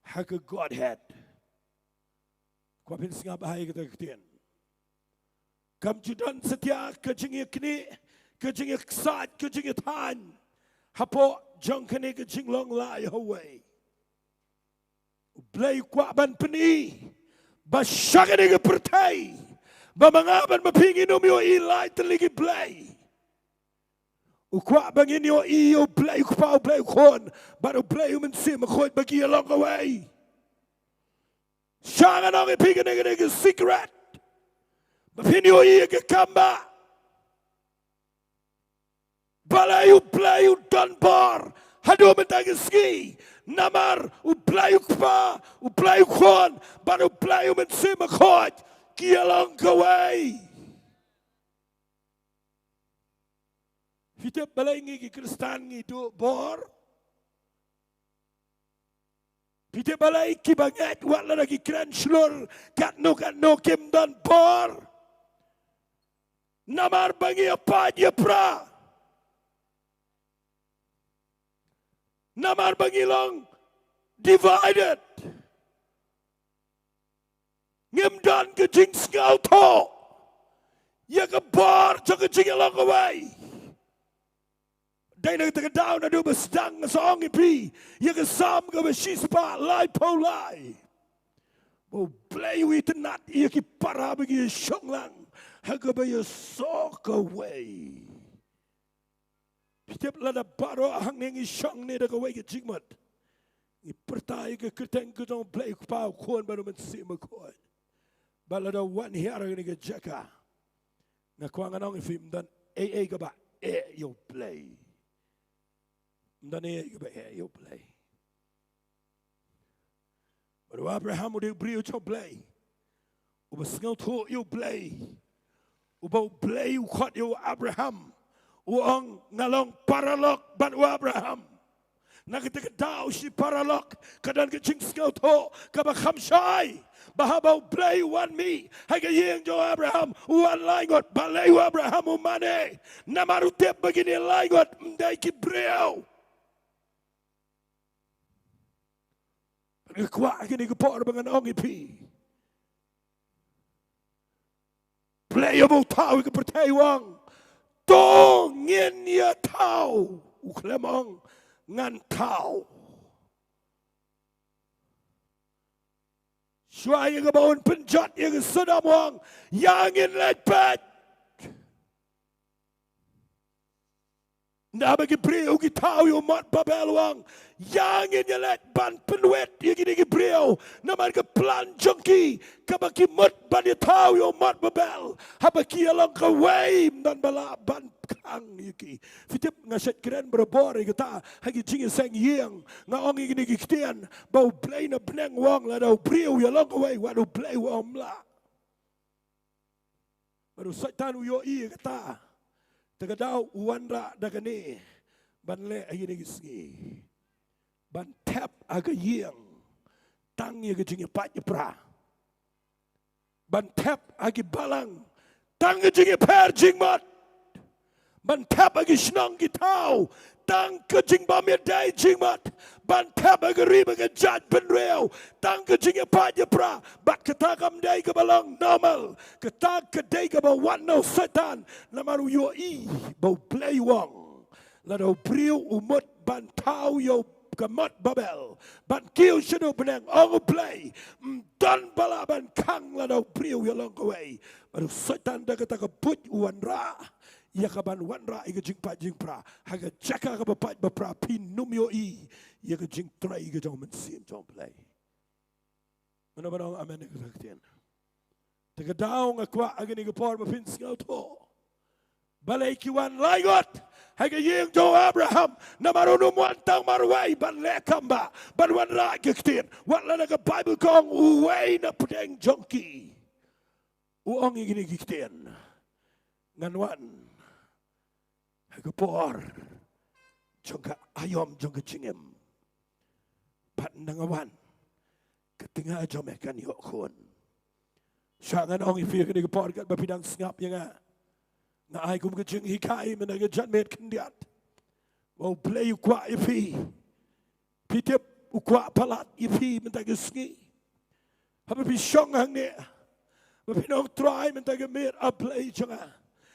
ha ka Godhead. Kwah phin sngap bha ïa kata ka ktien. Kam ju don satia ka jingïaknieh, ka jingïaksaid, ka jingïathaiñ hapoh jong kane ka jinglong lai ha uwei. U Blei u kwah ban pyni ba sha kane ka pyrthei, ba ma nga bad ma phi ngin ym ïohi lai tylli ki blei. U kwah ba ngin ïohi ïa U Blei U Kpa, U Blei U Khun, bad U Blei U Mynsiem Bakhuid ba ki ïalong kawei. Sha ngan ong ïa phi kane, kane ka secret ba phin ïohi ïa ka kam ba balei U Blei u don bor haduh mynta ka sngi. Namar U Blei U Kpa, U Blei U Khun, bad U Blei U Mynsiem Bakhuid ki ïalong kawei. Phi tip balei ngi ki Khristan ngi duh bor? Phi tip balei kiba ngeit wat lada ki kren shlur katno katno kim don bor? Namar ba ngi ïapait ïapra. Namar ba ngi long divided. Ngim don ka jingsngewthuh ïa ka bor jong ka jingïalong kawei. Dei na kata ka daw naduh ba sdang nga sa ong ïa phi ïa ka Salm kaba shispah laiphew lai, ba U Blei u itynnad ïa ki para ba ki shong lang ha kaba ïasoh kawei. Phi tip, lada baroh hangne ngi shong ne da kawei ka jingmut, ngi pyrta ïa ka kyrteng ka jong U Blei U Kpa, U Khun bad U Mynsiem Bakhuid. Bad lada wan hiar ha kane ka jaka, nga kwah ngan ong ïa phi, ym don ei ei kaba eh ïa U Blei. Ym don ei ei kaba eh ïa U Blei. Bad u Abraham u dei u briew jong U Blei, uba sngewthuh ïa U Blei, uba U Blei u khot ïa u Abraham, u ong, nga long paralok bad u Abraham. Na kata ka daw shi paralok ka don ka jingsngewthuh kaba kham shai, ba haba U Blei u wan mih ha ka ïing jong u Abraham, u wan lai ngut. Balei u Abraham u mane? Namar u tip ba kine lai ngut ym dei ki briew. Nga kwah ha kane ka por ba ngan ong ïa phi, Blei uba u thaw ïa ka pyrthei u ong, to ngin ïa thaw. U khlem ong, ngan thaw. Shuwa ïa kaba un pynjot ïa ka Sodom u ong, ïa ngin leit peit. Nda ba ki briew ki thaw ïa u mot Babel u ong, ïa ngin ïa leit ban pynwit ïa kine ki briew. Namar ka plan jong ki kaba ki mut ban ïa thaw ïa u mot Babel, haba ki ïa long kawei ym don ba lah ban khang ïa ki. Phi tip, nga shait kren barabor ïa kata ha ki jingïaseng ïing. Nga ong ïa kine ki ktien ba U Blei na bneng u ong lada u briew u ïa long kawei, wat U Blei u ong ym lah. Bad u Soitan u ïohi ïa kata. Te ka daw u wanrah da kane ban leh ha kine ki sngi. Ban thep ha ka ïing tang ïa ka jingïapait ïapra. Ban thep ha ki balang tang ka jingïapher jingmut. Ban thep ha ki shnong ki thaw tang ka jingbym ïadei jingmut. Ban thep ha ka ri bad ka jaitbynriew tang ka jingïapait ïapra. Bad kata kam dei kaba long normal. Kata ka dei kaba wan na u Soitan. Namar u ïohi ba U Blei u ong, lada u briew u mut ban thaw ïa u ka mot Babel ban kiew sha u bneng, ong U Blei, ym don ba lah ban khang lada u briew u ïa long kawei. Bad u Soitan da kata ka buit u wanrah ïa ka ban wanrah ïa ka jingpait jingpra. Ha ka jaka kaba pait ba pra phin ym ïohi ïa ka jingtrei ka jong U Mynsiem jong U Blei. Mano mano ong amen ïa kata ka ktien? Te ka daw nga kwah ha kane ka por ba phin sngewthuh. Balei ki wan lai ngut ha ka ïing jong u Abraham? Namar un ym wan tang marwei ban leh kam ba, ban wanrah ïa ka ktien. Wat la na ka Baibl ka ong uwei na pdeng jong ki u ong ïa kine ki ktien. Ngan wan ha ka por jong ka aïom jong ka jingim. Bad ynda nga wan, ka tnga jong me kan ïoh khun. Sha ngan ong ïa phi ha kane ka por katba phi dang sngap ïa nga, nga ai kum ka jinghikai mynta ka janmiet khyndiat, ba U Blei u kwah ïa phi. Phi tip, u kwah palat ïa phi mynta ka sngi. Haba phi shong hangne, ba phin ong, Trai, mynta ka miet, A Blei jong nga,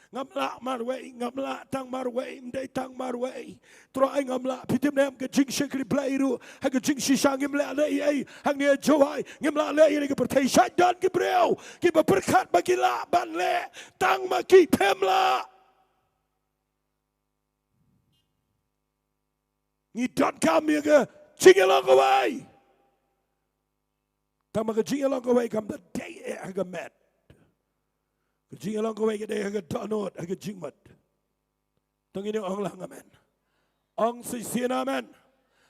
ngam lah marwei, ngam lah tang marwei, ym dei tang marwei. Trai, ngam lah. Phi tip ne em, ka jingshakri Blei ruh ha ka jingshisha ngim leh leh ei ei. Hangne ha Jowai ngim lah leh ei ei, ka pyrthei shait don ki briew kiba pyrkhat ba ki lah ban leh, tang ma ki phim lah. Ngi donkam ïa ka jingïalong kawei. Tang ma ka jingïalong kawei kam da dei eh ha ka met. Ka jingïalong kawei ka dei ha ka dohnud, ha ka jingmut. To ngin ong lang amen. Ong shisien amen.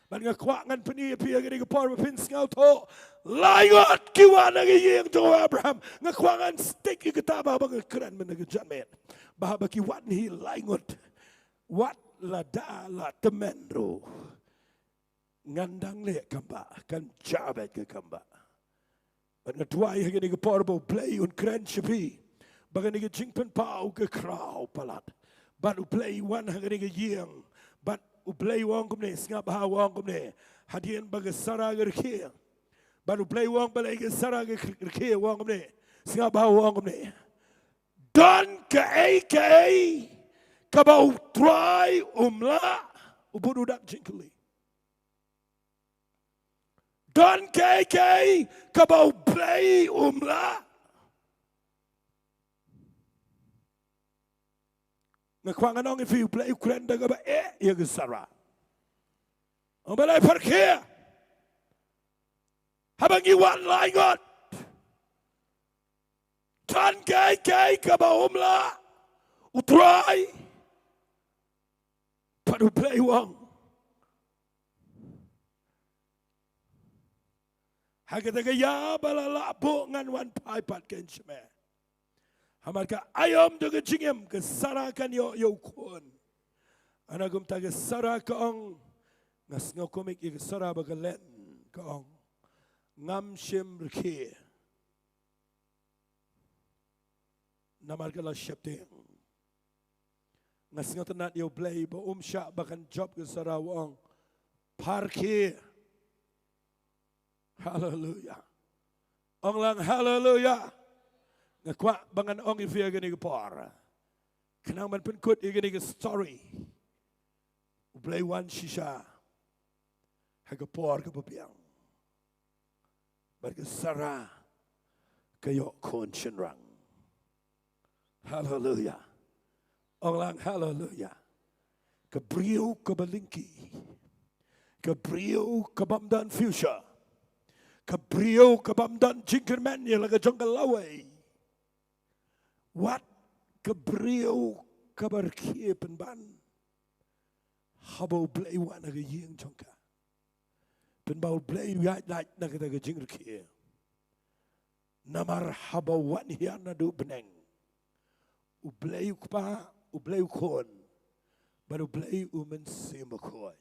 Bad nga kwah ngan pyni ïa phi ha kane ka por ba phin sngewthuh. Lai ngut ki wan ha ka ïing jong u Abraham. Nga kwah ngan stick ïa kata ba, ba nga kren mynta ka janmiet, ba haba ki wan hi lai ngut, wat lada la tymmen ruh, ngan dang leh kam ba, kan jia beit ka kam ba. Bad nga duwai ha kane ka por ba U Blei un kren sha phi ba kane ka jingpynpaw ka khraw palat. Bad U Blei u wan ha kane ka ïing. Bad U Blei u ong kumne, sngap bha, u ong kumne, hadien ba ka Sara ka rkhie. Bad U Blei u ong balei ka Sara ka rkhie, u ong kumne, sngap bha, u ong kumne, don kaei kaei kaba U Trai um lah U bud u dak jingkylli. Don kaei kaei kaba U Blei um lah. Nga kwah ngan ong ïa phi, U Blei u kren da kaba eh ïa ka Sara. Ong balei pyrkhat haba ngi wan lai ngut. Don kaei kaei kaba um lah U Trai. Pat U Blei u ong, ha kata ka ïa ba la lah buh ngan wan phai pat kein sha me. Hamar ka aïom jong ka jingim, ka Sara kan ïoh ïa u khun. Hana kumta ka Sara ka ong, nga sngew kumne ïa ka Sara ba ka len, ka ong, ngam shym rkhie. Namar ka la sheptieng. Nga sngewtynnat ïa U Blei ba um shah ba kan jop ka Sara, u ong, pyrkhat. Haleluya. Ong lang haleluya. Nga kwah ba ngan ong ïa phi ha kane ka por, khnang ban pynkut ïa kane ka story. U Blei wan shisha ha ka por kaba biang. Bad ka Sara ka ïoh khun shynrang. Haleluya. Ong lang haleluya. Ka briew kaba lyngkhi, ka briew ka bym don future, ka briew ka bym don jingkyrmen ïa la ka jong ka lawei. Wat ka briew kaba rkhie pynban, haba U Blei u wan ha ka ïing jong ka, pynban U Blei u ïaid lait na kata ka jingrkhie. Namar haba u wan hiar naduh bneng, U Blei u Kpa, U Blei u Khun, bad U Blei U Mynsiem Bakhuid.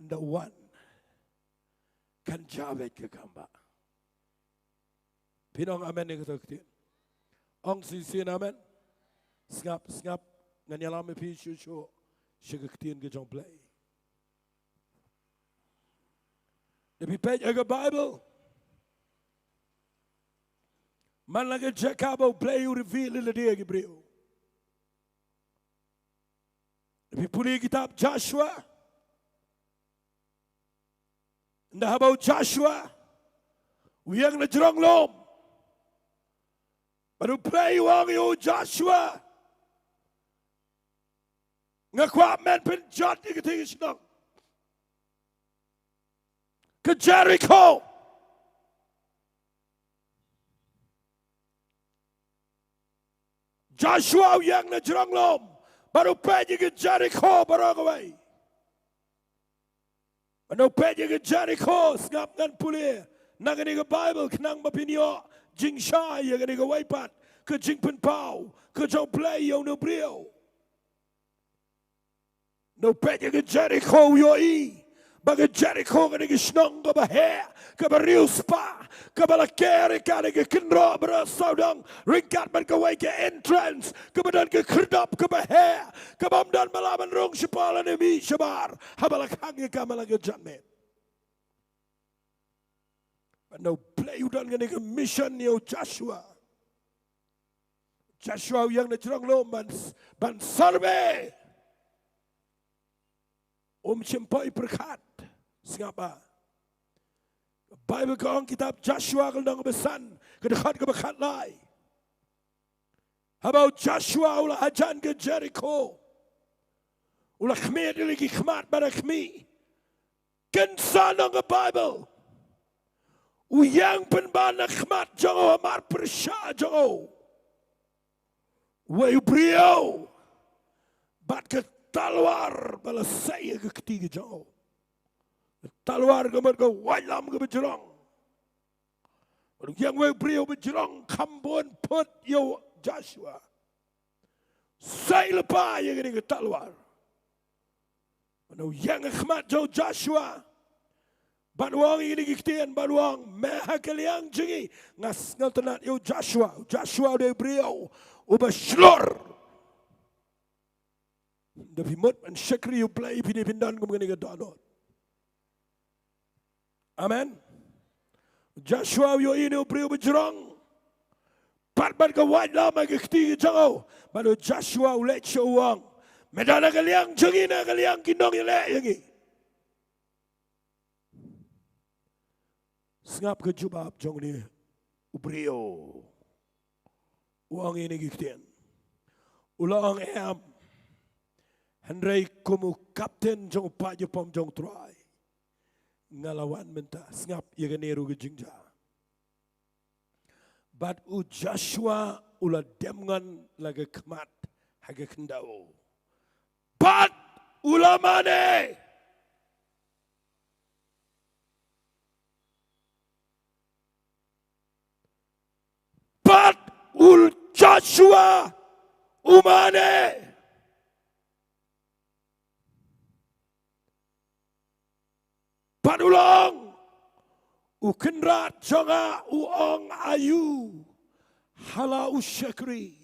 Ynda u wan, kan jia beit ka kam ba. Phin ong amen ïa kata ka ktien? Ong shisien amen. Sngap, sngap. Ngan ïalam ïa phi shuh shuh sha ka ktien ka jong U Blei. Da phi peit ha ka Baibl, man la ka jaka ba U Blei u reveal ïa lade ha ki briew. Da phi pule kitab Joshua, ynda haba u Joshua u ïeng na jrong lum, bad U Blei u ong ïa u Joshua, nga kwah men pynjot ïa kata ka shnong, ka Jerikho. Joshua u ïeng na jrong lum bad u peit ïa ka Jerikho baroh kawei. Bad u peit ïa ka Jerikho, sngap, ngan pule na kane ka Baibl khnang ba phin ïoh jingshai ïa kane kawei pat ka jingpynpaw ka jong U Blei ïa une u briew. Ynda u peit ïa ka Jerikho u ïohi ba ka Jerikho kane ka shnong kaba heh, kaba riewspah, kaba la ker ïa ka da ka kynroh baroh sawdong, ryngkat bad kawei ka entrance kaba don ka khyrdop kaba heh, kaba ym don ba lah ban rung shapoh lane mih shabar haba la khang ïa ka man la ka janmiet. Bad ynda U Blei u don kane ka mission ïa u Joshua, Joshua u ïeng na jrong lum ban, ban survey. Um shym poi pyrkhat. Sngap ba ka Baibl ka ong, kitab Joshua ka lynnong kaba san, ka dkhot kaba khatlai. Haba u Joshua u la hajan ka Jerikho, u la khmied ïa la ki khmat bad la khmih. Kynsan ong ka Baibl, u ïeng pynban na khmat jong u, hamar pyrshah jong u, wei u briew bad ka talwar ba la sei ïa ka kti ka jong u. Ka talwar ka mut ka waitlam kaba jrong. Bad u ïeng wei u briew ba jrong kham bun phut ïa u Joshua. Sei lypa ïa kane ka talwar. Bad u ïeng ha khmat jong u Joshua bad u ong ïa kine ki ktien, bad u ong, me ha ka liang jong ngi, nga sngewtynnat ïa u Joshua. U Joshua u dei u briew uba shlur. Ynda phi mut ban shakri U Blei, phi dei phin don kum kane ka dohnud. Amen. Joshua u ïohi une u briew ba jrong, pat bad ka waitlam ha ka kti ka jong u. Bad u Joshua u leit sha u, u ong, Me don ha ka liang jong ngi, na ka liang ki nongïaleh ïa ngi. Sngap ka jubab jong une u briew. U ong ïa kine ki ktien. U la ong, em. Hynrei kum u kapten jong u paid ïapom jong u Trai, nga la wan mynta. Sngap ïa kane ruh ka jingjia. Bad u Joshua u la dem ngon la ka khmat ha ka khyndew. Bad u la mane. Bad u Joshua u mane. Bad u la ong, u kynrad jong nga u ong aïu ha la u shakri.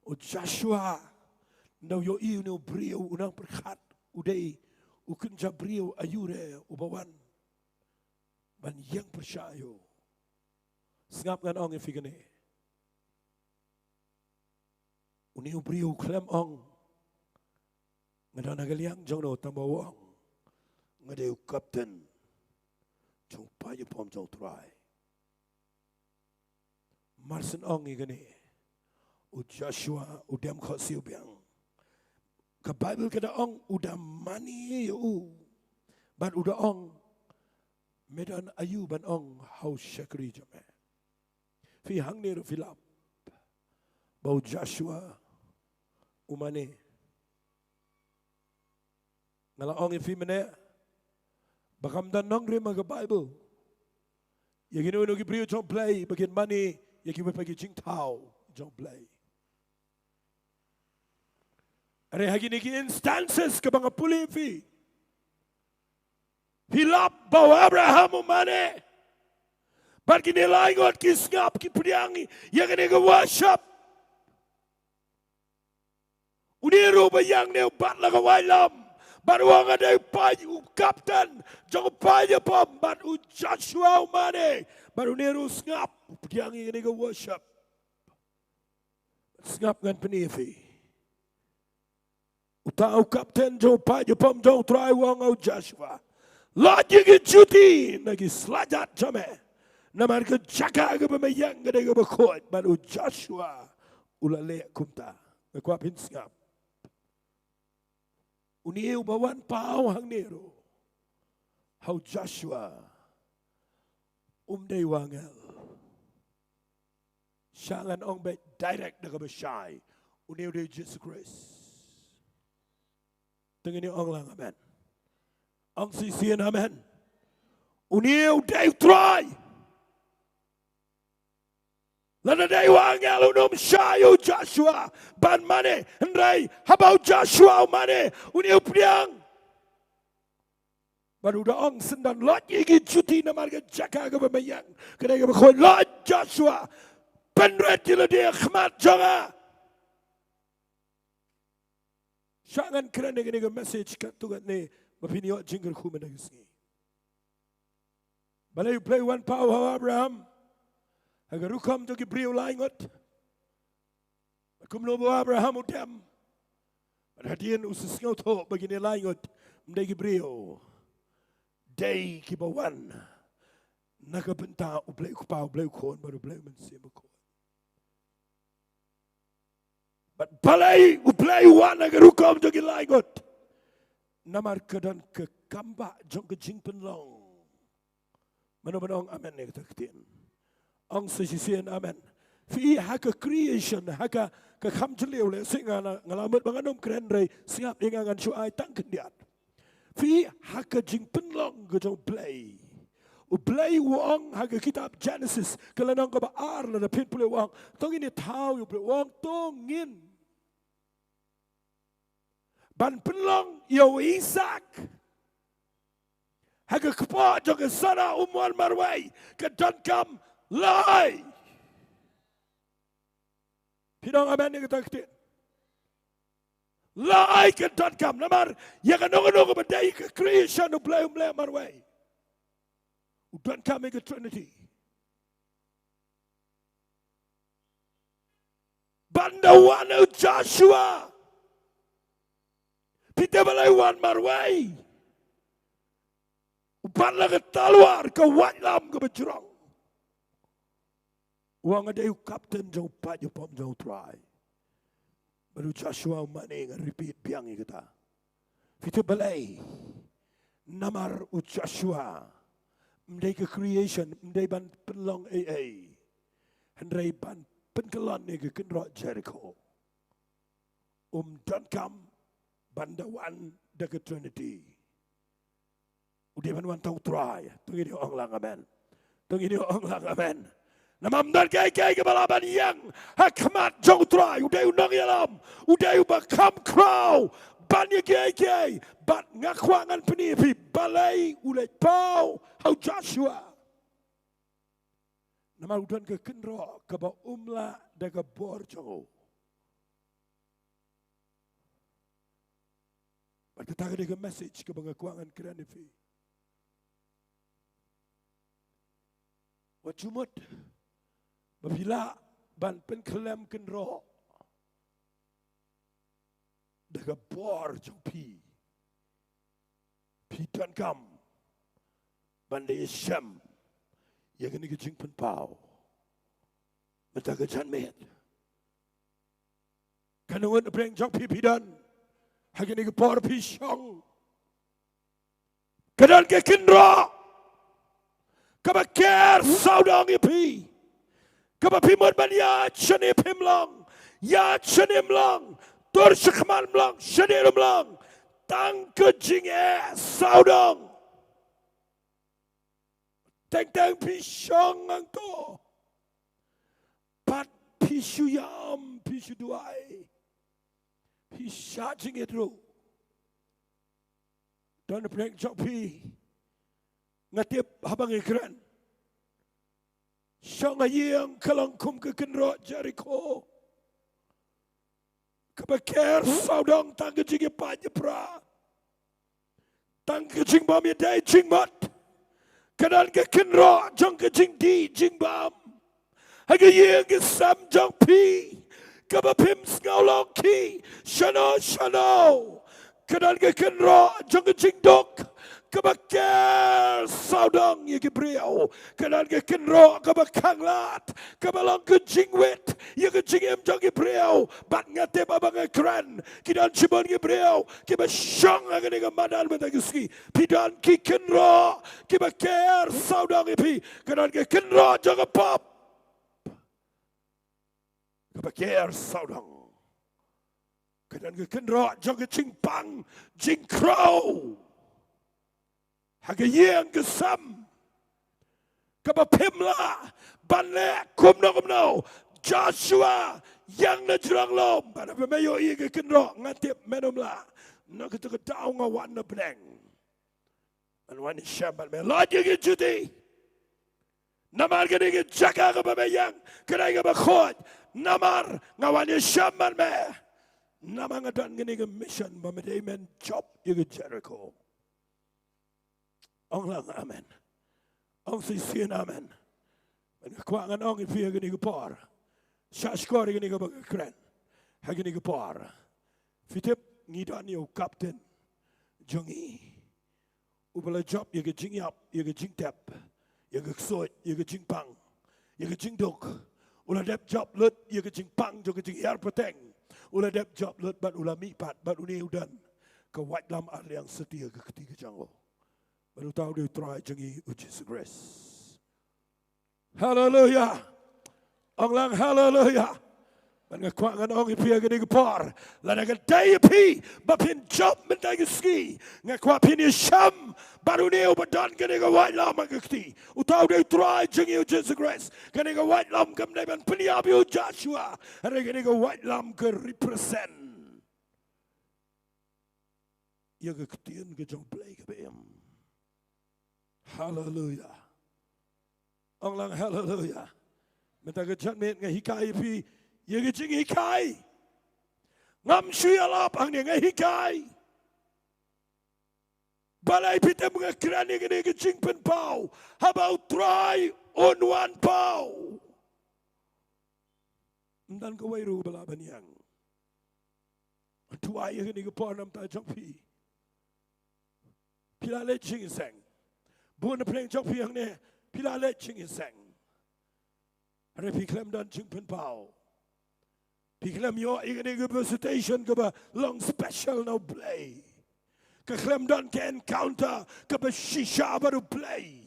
U Joshua, nda u ïohi une u briew u nang pyrkhat u dei u kynja briew aïu re uba wan ban ïeng pyrshah ïa u. Sngap, ngan ong ïa phi kane. Une u briew u khlem ong nga don ha ka liang jong no, tangba u ong nga dei u kapten jong u paid ïapom jong u Trai. Mar shen ong ïa kane, u Joshua u dem khohsiew biang. Ka Baibl ka da ong u da mane ïa u. Bad u da ong, me don aïu ban ong ha u shakri jong me? Phi hangne ruh phi lap ba u Joshua u mane. Nga la ong ïa phi mynne ba kam don nongrim ha ka Baibl ïa kino kino ki briew jong U Blei ba kin mane ïa kiwei pat ki jingthaw jong U Blei. Hynrei ha kine ki instances kaba nga pule ïa phi, phi lap ba u Abraham u mane. Bad kine lai ngut ki sngap, ki pdiang ïa kane ka worship. Une ruh ba ïeng ne u bat la ka wailam. Bad u ong nga dei u paid, u kapten jong u paid ïapom, bad u Joshua u mane. Bad une ruh u sngap, u pdiang ïa kane ka worship. Sngap, ngan pyni ïa phi. Uta u kapten jong u paid ïapom jong U Trai u ong ha u Joshua, lait ïa ki juti na ki slajat jong me, namar ka jaka kaba me ïeng ka dei kaba khuid. Bad u Joshua u la leh kumta. Me kwah phin sngap. Une uba wan paw hangne ruh ha u Joshua um dei u angel. Shah ngan ong beit direct da kaba shai, une u dei Jisu Khrist. Te ngin ong lang amen. Ong shisien amen. Une u dei U Trai. Lada dei u angel un ym shah ïa u Joshua ban mane, hynrei haba u Joshua u mane, une u pdiang. Bad u da ong, syndan, lait ïa ki juti namar ka jaka kaba me ïeng ka dei kaba khuid. Lait Joshua, pynrit ïa lade ha khmat jong nga. Shah ngan kren ïa kane ka message katto katne ba phin ïoh jingkyrkhu mynta ka sngi. Balei U Blei u wan paw ha u Abraham ha ka rukom jong ki briew lai ngut? Bad kumno ba u Abraham u dem? Bad hadien u sa sngewthuh ba kine lai ngut ym dei ki briew, dei kiba wan na ka bynta U Blei U Kpa, U Blei U Khun bad U Blei U Mynsiem Bakhuid. Bad balei U Blei u wan ha ka rukom jong ki lai ngut? Namar ka don ka kam ba jong ka jingpynlong. Mano mano ong amen ïa kata ka ktien? Ong sa shisien amen. Phi i ha ka creation, ha ka, ka kham jylliew, lehse nga la, nga la mut ba ngan ym kren, hynrei sngap ïa nga, ngan shu ai tang khyndiat. Phi i ha ka jingpynlong ka jong U Blei. U Blei u ong ha ka kitab Genesis, ka lynnong kaba ar, lada phin pule, u ong, to ngin ïa thaw ïa U Blei, u ong to ngin ban pynlong ïa u Isaak ha ka kpoh jong ka Sara umwan marwei, ka donkam lai. Phi ong amen ïa kata ka ktien? Lai, ka donkam, namar ïa kano kano kaba dei ka creation U Blei um leh marwei. U donkam ïa ka Trinity. Ban da wan u Joshua. Phi tip balei u wan marwei? U wan la ka talwar, ka waitlam kaba jrong. U ong nga dei u kapten jong u paid u pom jong u Trai. Bad u Joshua u mane, nga repeat biang ïa kata. Phi tip balei? Namar u Joshua ym dei ka creation, ym dei ban pynlong ei ei. Hynrei ban pynkyllon ïa ka kynroh Jericho. Um donkam ban da wan da ka Trinity. U dei ban wan tang u Trai. To ngin ïa ong lang amen. To ngin ïa ong lang amen. Namar ym don kiei kiei kiba lah ban ïeng ha khmat jong u Trai. U dei u nongïalam. U dei uba kham khraw ban ïa kiei kiei. Bad nga kwah ngan pyni ïa phi balei u leit paw ha u Joshua. Namar u don ka kynroh kaba um lah da ka bor jong u. Bad kata ka dei ka message kaba nga kwah ngan kren ïa phi. Wat ju mut ba phi lah ban pynkhlem kynroh da ka bor jong phi. Phi donkam ban da ïashem ïa kane ka jingpynpaw mynta ka janmiet. Katno ngut na pdeng jong phi phi don ha kane ka por phi shong? Ka don ka kynroh kaba ker sawdong ïa phi, kaba phi mut ban ïaid shane phim long, ïaid shane ym long, tur shakhmat ym long, shane ruh ym long. Tang ka jingeh sawdong. Teng teng phi shong hangto. Pat phi shu ïam, phi shu duwai, phi shah jingit ruh. Don na pdeng jong phi, nga tip haba nga kren, shong ha ïing ka long kum ka kynroh Jericho. Kaba ker sawdong tang ka jingïapait ïapra, tang ka jingbym ïadei jingmut. Ka don ka kynroh jong ka jingdih jingbam ha ka ïing ka sem jong phi, kaba phim sngew long ki shano shano. Ka don ka kynroh jong ka jingduk kaba ker sawdong ïa ki briew. Ka don ka kynroh kaba khanglad kaba long ka jingwit ïa ka jingim jong ki briew. Bad nga tip haba nga kren, ki don shibun ki briew kiba shong ha kane ka madan mynta ka sngi. Phi don ki kynroh kiba ker sawdong ïa phi. Ka don ka kynroh jong ka pop kaba ker sawdong. Ka don ka kynroh jong ka jingpang jingkhraw ha ka ïing ka sem, kaba phim lah ban leh kumno kumno. Joshua, ïeng na jrong lum. Bad haba me ïohi ïa ka kynroh, nga tip men ym lah. Na kata ka daw nga wan na bneng. Ngan wan ïashem bad me, lait ïa ka juti. Namar kane ka jaka kaba me ïeng ka dei kaba khuid. Namar nga wan ïashem bad me. Namar nga don kane ka mission ba me dei men jop ïa ka Jericho. Ong lang amen. Ong shisien amen. Bad nga kwah ngan ong ïa phi ha kane ka por, shah shkor ïa kane kaba nga kren ha kane ka por. Phi tip, ngi don ïa u kapten jong ngi uba la jop ïa ka jingïap, ïa ka jingtep, ïa ka ksuid, ïa ka jingpang, ïa ka jingduk. U la dep jop lut ïa ka jingpang jong ka jinghiar pateng. U la dep jop lut bad u la mihpat, bad une u don ka waitlam arliang satia ha ka kti ka jong u. Bad uta u dei u Trai jong ngi u Jisu Khrist. Haleluya. Ong lang haleluya. Bad nga kwah ngan ong ïa phi ha kane ka por, lada ka dei ïa phi ba phin jop mynta ka sngi, nga kwah phin ïashem bad une uba don kane ka waitlam ha ka kti. Uta u dei u Trai jong ngi u Jisu Khrist. Kane ka waitlam kam dei ban pynïap ïa u Joshua, hynrei kane ka waitlam ka represent ïa ka ktien ka jong U Blei kaba im. Haleluya. Ong lang haleluya. Mynta ka janmiet nga hikai ïa phi ïa ka jinghikai. Ngam shu ïalap hangne, nga hikai. Balei phi tip nga kren ïa kane ka jingpynpaw? Haba u Trai un wan paw. Ym don kawei ruh ba lah ban ïeng. Duwai ïa kane ka por namar jong phi. Phi la leit jingïaseng. Bun na pdeng jong phi hangne, phi la leit jingïaseng. Hynrei phi khlem don jingpynpaw. Phi khlem ïoh ïa kane ka visitation kaba long special na U Blei. Ka khlem don ka encounter kaba shisha bad U Blei.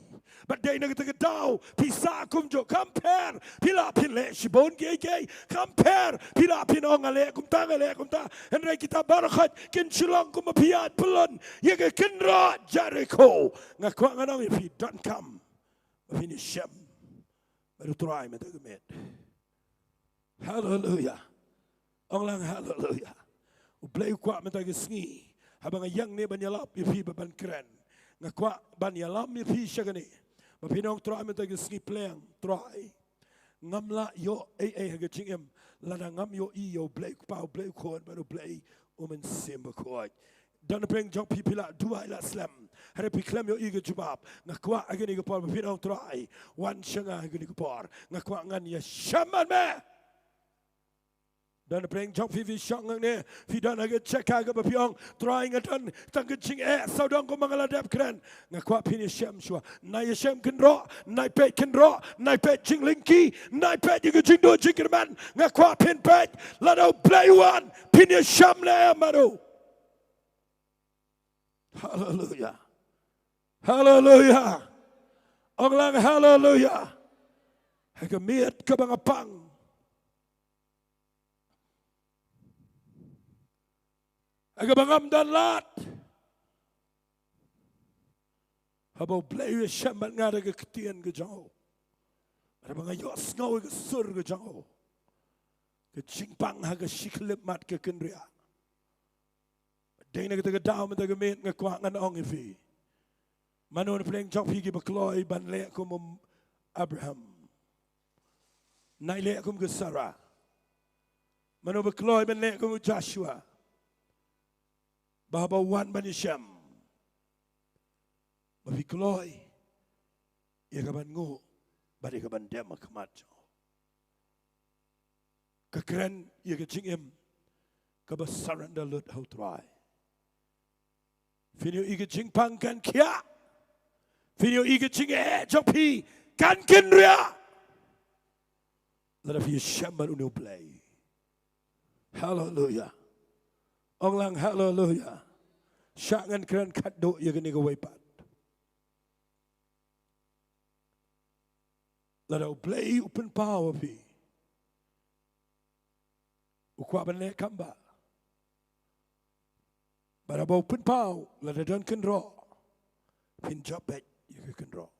Bad dei na kata ka daw phi sah kumjuh, kam pher phi lah phin leh shibun kiei kiei, kam pher phi lah phin ong nga leh kumta, nga leh kumta. Hynrei kita baroh khoit kin shu long kumba phi ïaid pyllun ïa ka kynroh Jerikho. Nga kwah ngan ong ïa phi, donkam ba phin ïashem bad U Trai mynta ka miet. Haleluia. Ong lang haleluia. U Blei u kwah mynta ka sngi, haba nga ïeng ne ban ïalap ïa phi ba ban kren, nga kwah ban ïalam ïa phi sha kane. Ba phin ong, Trai, mynta ka sngi pleng, Trai, ngam lah ïoh ei ei ha ka jingim lada ngam ïohi ïa U Blei U Kpa, U Blei U Khun bad U Blei U Mynsiem Bakhuid. Don na pdeng jong phi, phi la duwai la slem, hynrei phi khlem ïohi ka jubab. Nga kwah ha kane ka por ba phin ong, Trai, wan sha nga ha kane ka por. Nga kwah ngan ïashem bad me. Don na pdeng jong phi, phi shong hangne, phi don ha ka jaka kaba phi ong, Trai, nga don tang ka jingeh sawdong kumba nga la dep kren. Nga kwah phin ïashem shuwa. Nai ïashem kynroh, nai peit kynroh, nai peit jinglyngkhi, nai peit ïa ka jingduh jingkyrmen. Nga kwah phin peit, lada U Blei u wan, phin ïashem ne em bad u? Haleluia. Haleluia. Ong lang haleluia. Ha ka miet kaba nga pang, ha kaba ngam don lad, haba U Blei u ïashem bad nga da ka ktien ka jong u, haba nga ïohsngew ïa ka sur ka jong u, ka jingpang ha ka shi khyllipmat ka kynriah. Dei na kata ka daw mynta ka miet nga kwah ngan ong ïa phi, mano na pdeng jong phi kiba kloi ban leh kum u Abraham? Nai leh kum ka Sarah. Mano ba kloi ban leh kum u Joshua, ba haba u wan ban ïashem, ba phi kloi ïa ka ban nguh bad ïa ka ban dem ha khmat jong u? Ka kren ïa ka jingim kaba surrender lut ha U Trai. Phin ïohi ka jingpang kan khiah. Phin ïohi ka jingeh jong phi kan kynriah lada phi ïashem bad une U Blei. Haleluia. Ong lang haleluia. Shah ngan kren khatduh ïa kane kawei pat. Lada U Blei u pynpaw ha phi, u kwah ban leh kam ba, bad haba u pynpaw, lada don kynroh, phin jop beit ïa ka kynroh.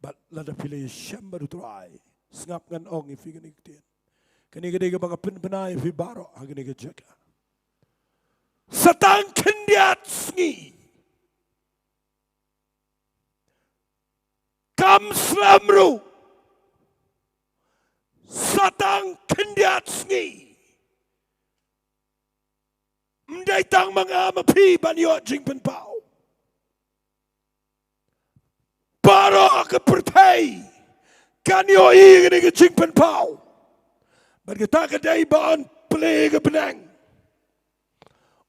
Bad lada phi la ïashem bad U Trai, sngap ngan ong ïa phi kane ka ktien. Kane ka dei kaba nga pynbna ïa phi baroh ha kane ka jaka. Sa tang khyndiat sngi. Kam slem ruh. Sa tang khyndiat sngi. Ym dei tang ma nga ma phi ban ïoh jingpynpaw. Baroh ka pyrthei kan ïohi ïa kane ka jingpynpaw. Bad kata ka dei ba yn plie ka bneng.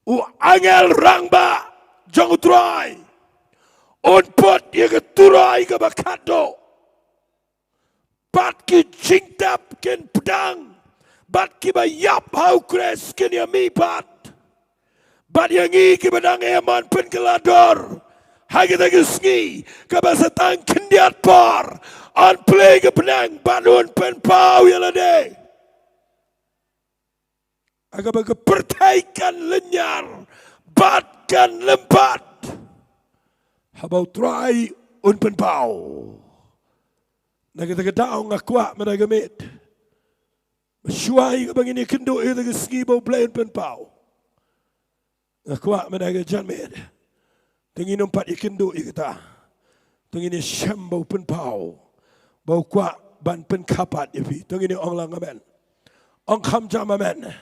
U angel rangbah jong U Trai un put ïa ka turoi kaba khatduh. Bad ki jingtep kin pdiang, bad kiba ïap ha U Khrist kin ïamih pat. Bad ïa ngi kiba dang ïa man pynkylla dur ha kata ka sngi kaba sa tang khyndiat por, yn plie ka bneng bad un pynpaw ïa lade. Ha kaba ka pyrthei kan lynñiar bad kan lympat, haba U Trai un pynpaw. Na kata ka daw nga kwah mynta ka miet ba shuwa ïa kaba ngin ïakynduh ïa kata ka sngi ba U Blei un pynpaw, nga kwah mynta ka janmiet, to ngin ym pat ïakynduh ïa kata. To ngin ïashem ba u pynpaw, ba u kwah ban pynkha pat ïa phi. To ngin ïa ong lang amen. Ong kham jam amen.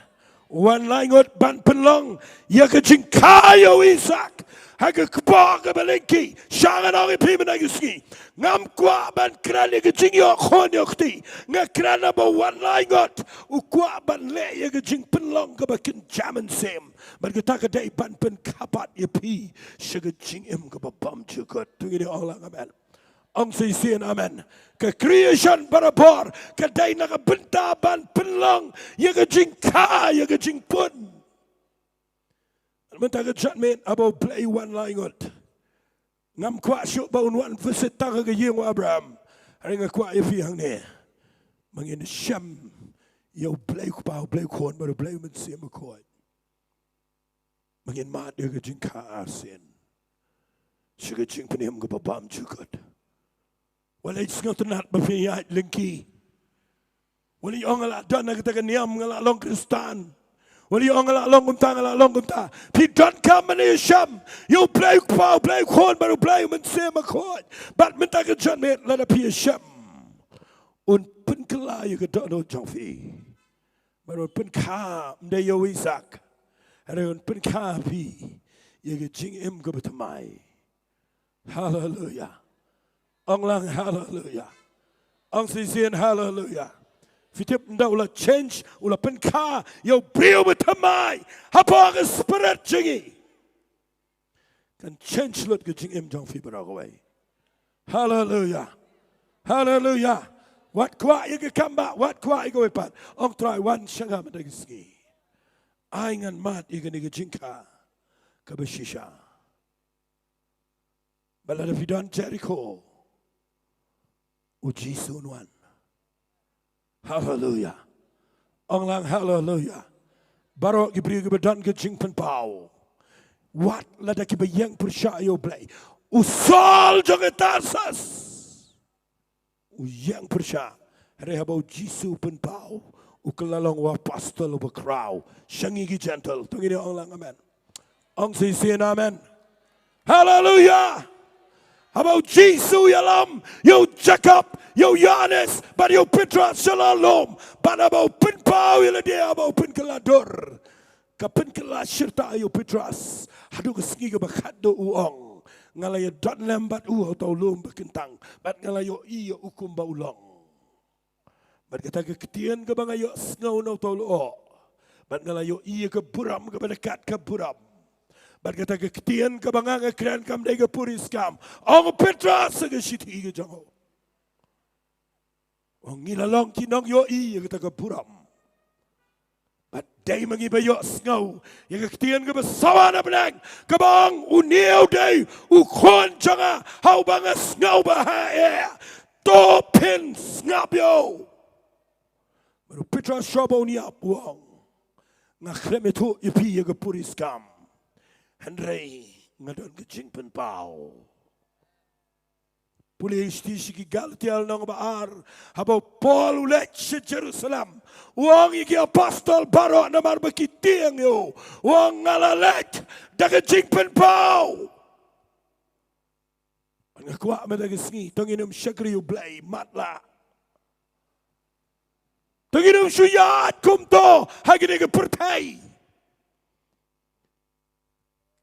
Wan lai ngut ban pynlong ïa ka jingkha ïa u Isak Ha ka kpoh kaba lyngkhi, sha ngan ong ïa phi mynta ka sngi, ngam kwah ban kren ïa ka jingïoh khun ïoh kti. Nga kren ïa uba wan lai ngut, u kwah ban leh ïa ka jingpynlong kaba kynja mynsiem. Bad kata ka dei ban pynkha pat ïa phi sha ka jingim kaba bymjukut. To ngin ong lang amen. Ong shisien amen. Ka creation barabor ka dei na ka bynta ban pynlong ïa ka jingkha, ïa ka jingpun. Mynta ka janmiet haba U Blei u wan lai ngut, ngam kwah shuh ba un wan visit tang ha ka ïing u Abraham. Hynrei nga kwah ïa phi hangne, ma ngin shem ïa U Blei U Kpa, U Blei U Khun bad U Blei U Mynsiem Bakhuid. Ma ngin mad ïa ka jingkha arsien sha ka jingpynim kaba bymjukut. Wat leit sngewtynnat ba phi ïaid lyngkhi. Wat leit ong nga la don ha kata ka niam, nga la long Khristan. Wat leit ong nga la long kumta, nga la long kumta. Phi donkam ban ïashem ïa U Blei U Kpa, U Blei U Khun bad U Blei U Mynsiem Bakhuid. Bad mynta ka janmiet lada phi ïashem, un pynkylla ïa ka dohnud jong phi. Bad un pynkha ym dei ïa u Isaak, hynrei un pynkha phi ïa ka jingim kaba thymmai. Haleluia. Ong lang haleluia. Ong shisien haleluia. Phi tip ynda u la change, u la pynkha ïa u briew ba thymmai hapoh ka spirit jong ngi, kan change lut ka jingim jong phi baroh kawei. Haleluia. Haleluia. Wat kwah ïa ka kam bah, wat kwah ïa kawei pat. Ong Trai, wan sha nga mynta ka sngi. Ai ngan mad ïa kane ka jingkha kaba shisha. Bad lada phi don Jeriko, U Jisu un wan. Haleluia. Ong lang haleluia. Baroh ki briew kiba don ka jingpynpaw, wat lada kiba ïeng pyrshah ïa U Blei. U Saul jong ka Tarsus u ïeng pyrshah. Hynrei haba U Jisu u pynpaw, u kylla long u apostol uba khraw sha ngi ki Jentil. To ngin ong lang amen. Ong shisien amen. Haleluia. Haba U Jisu u ïalam ïa u Jakob, ïa u Ïoannis bad ïa u Petros sha la lum, bad haba u pynpaw ïa lade, haba u pynkylla dur, ka pynkylla shirta ïa u Petros haduh ka sngi kaba khatduh, u ong, nga la ïadon lem bad u ha uta u lum ba kyntang, bad nga la ïohi ïa u kumba u long. Bad kata ka ktien kaba nga ïohsngew na uta u lyoh, bad nga la ïohi ïa ka burom kaba da kat ka burom. Bad kata ka ktien kaba nga nga kren kam dei ka puriskam. Ong u Petros ha ka shithi ka jong u, ong, ngi la long ki nongïohi ïa kata ka burom. Bad dei ma ngi ba ïohsngew ïa ka ktien kaba sawa na bneng, kaba ong, une u dei u khun jong nga ha uba nga sngew ba ha eh. To phin sngap ïa u. Bad u Petros shuwa ba un ïap u ong, nga khlem ïathuh ïa phi ïa ka puriskam, hynrei nga don ka jingpynpaw. Pule sha ki Galatia lynnong ba ar, haba u Paul u leit sha Jerusalem, u ong ïa ki apostol baroh namar ba ki tieng ïa u, u ong, nga la leit da ka jingpynpaw. Nga kwah mynta ka sngi, to ngin ym shakri U Blei matlah. To ngin ym shu ïaid kumto ha kane ka pyrthei.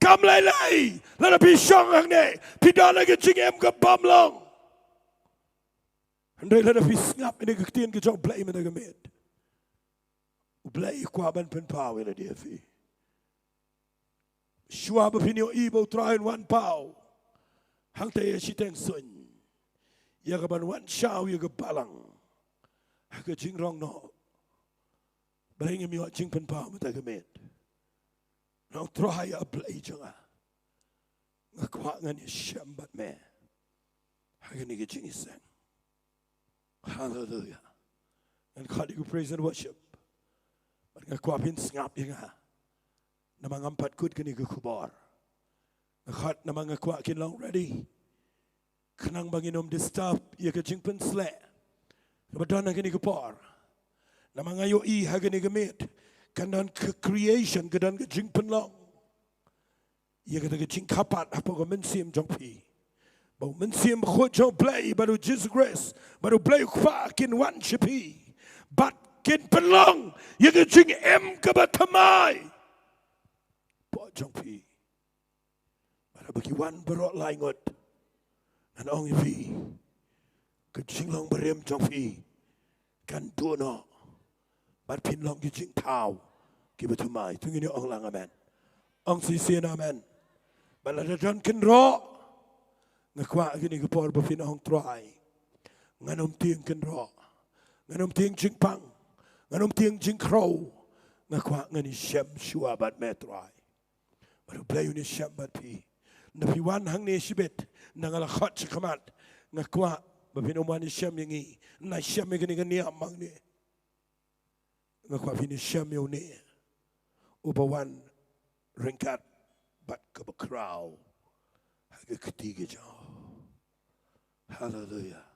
Kam lei lei lada phi shong hangne, phi don ha ka jingim ka bym long. Hynrei lada phi sngap ïa ka ktien ka jong U Blei mynta ka miet, U Blei u kwah ban pynpaw ïa lade ïa phi. Shuwa ba phin ïohi ba U Trai un wan paw hangta ïa shiteng suiñ, ïa kaban wan shaw ïa ka balang ha ka jingrong noh. Balei ngim ïoh jingpynpaw mynta ka miet? Nong Trai, A Blei jong nga, nga kwah ngan ïashem bad me ha kane ka jingïaseng. Haleluia. Ngan khot ïa ka praise and worship, bad nga kwah phin sngap ïa nga. Namar ngam pat kut kane ka khubor. Nga khot namar nga kwah kin long ready, khnang ba ngin ym disturb ïa ka jingpynsleh kaba don ha kane ka por. Namar nga ïohi ha kane ka miet kan don ka creation, ka don ka jingpynlong ïa kata ka jingkyrpad hapoh ka mynsiem jong phi, ba U Mynsiem Bakhuid jong U Blei bad U Jisu Khrist bad U Blei U Kpa kin wan sha phi bad kin pynlong ïa ka jingim kaba thymmai hapoh jong phi. Bad ba ki wan baroh lai ngut. Ngan ong ïa phi, ka jinglong barim jong phi kan duh noh, bad phin long ki jingthaw kiba thymmai. To ngin ong lang amen. Ong shisien amen. Bad lada don kynroh, nga kwah kine ki por ba phin ong Trai, ngan ym tieng kynroh, ngan ym tieng jingpang, ngan ym tieng jingkhrew. Nga kwah ngan ïashem shuwa bad me Trai. Bad U Blei un ïashem bad phi. Nda phi wan hangne shibit, nda nga la khot sha khmat, nga kwah ba phin ym wan ïashem ïa ngi, nda shem ïa kane ka niam hangne. Nga kwah phin ïashem ïa une uba wan ryngkat bad kaba khraw ha ka kti ka jong. Haleluya.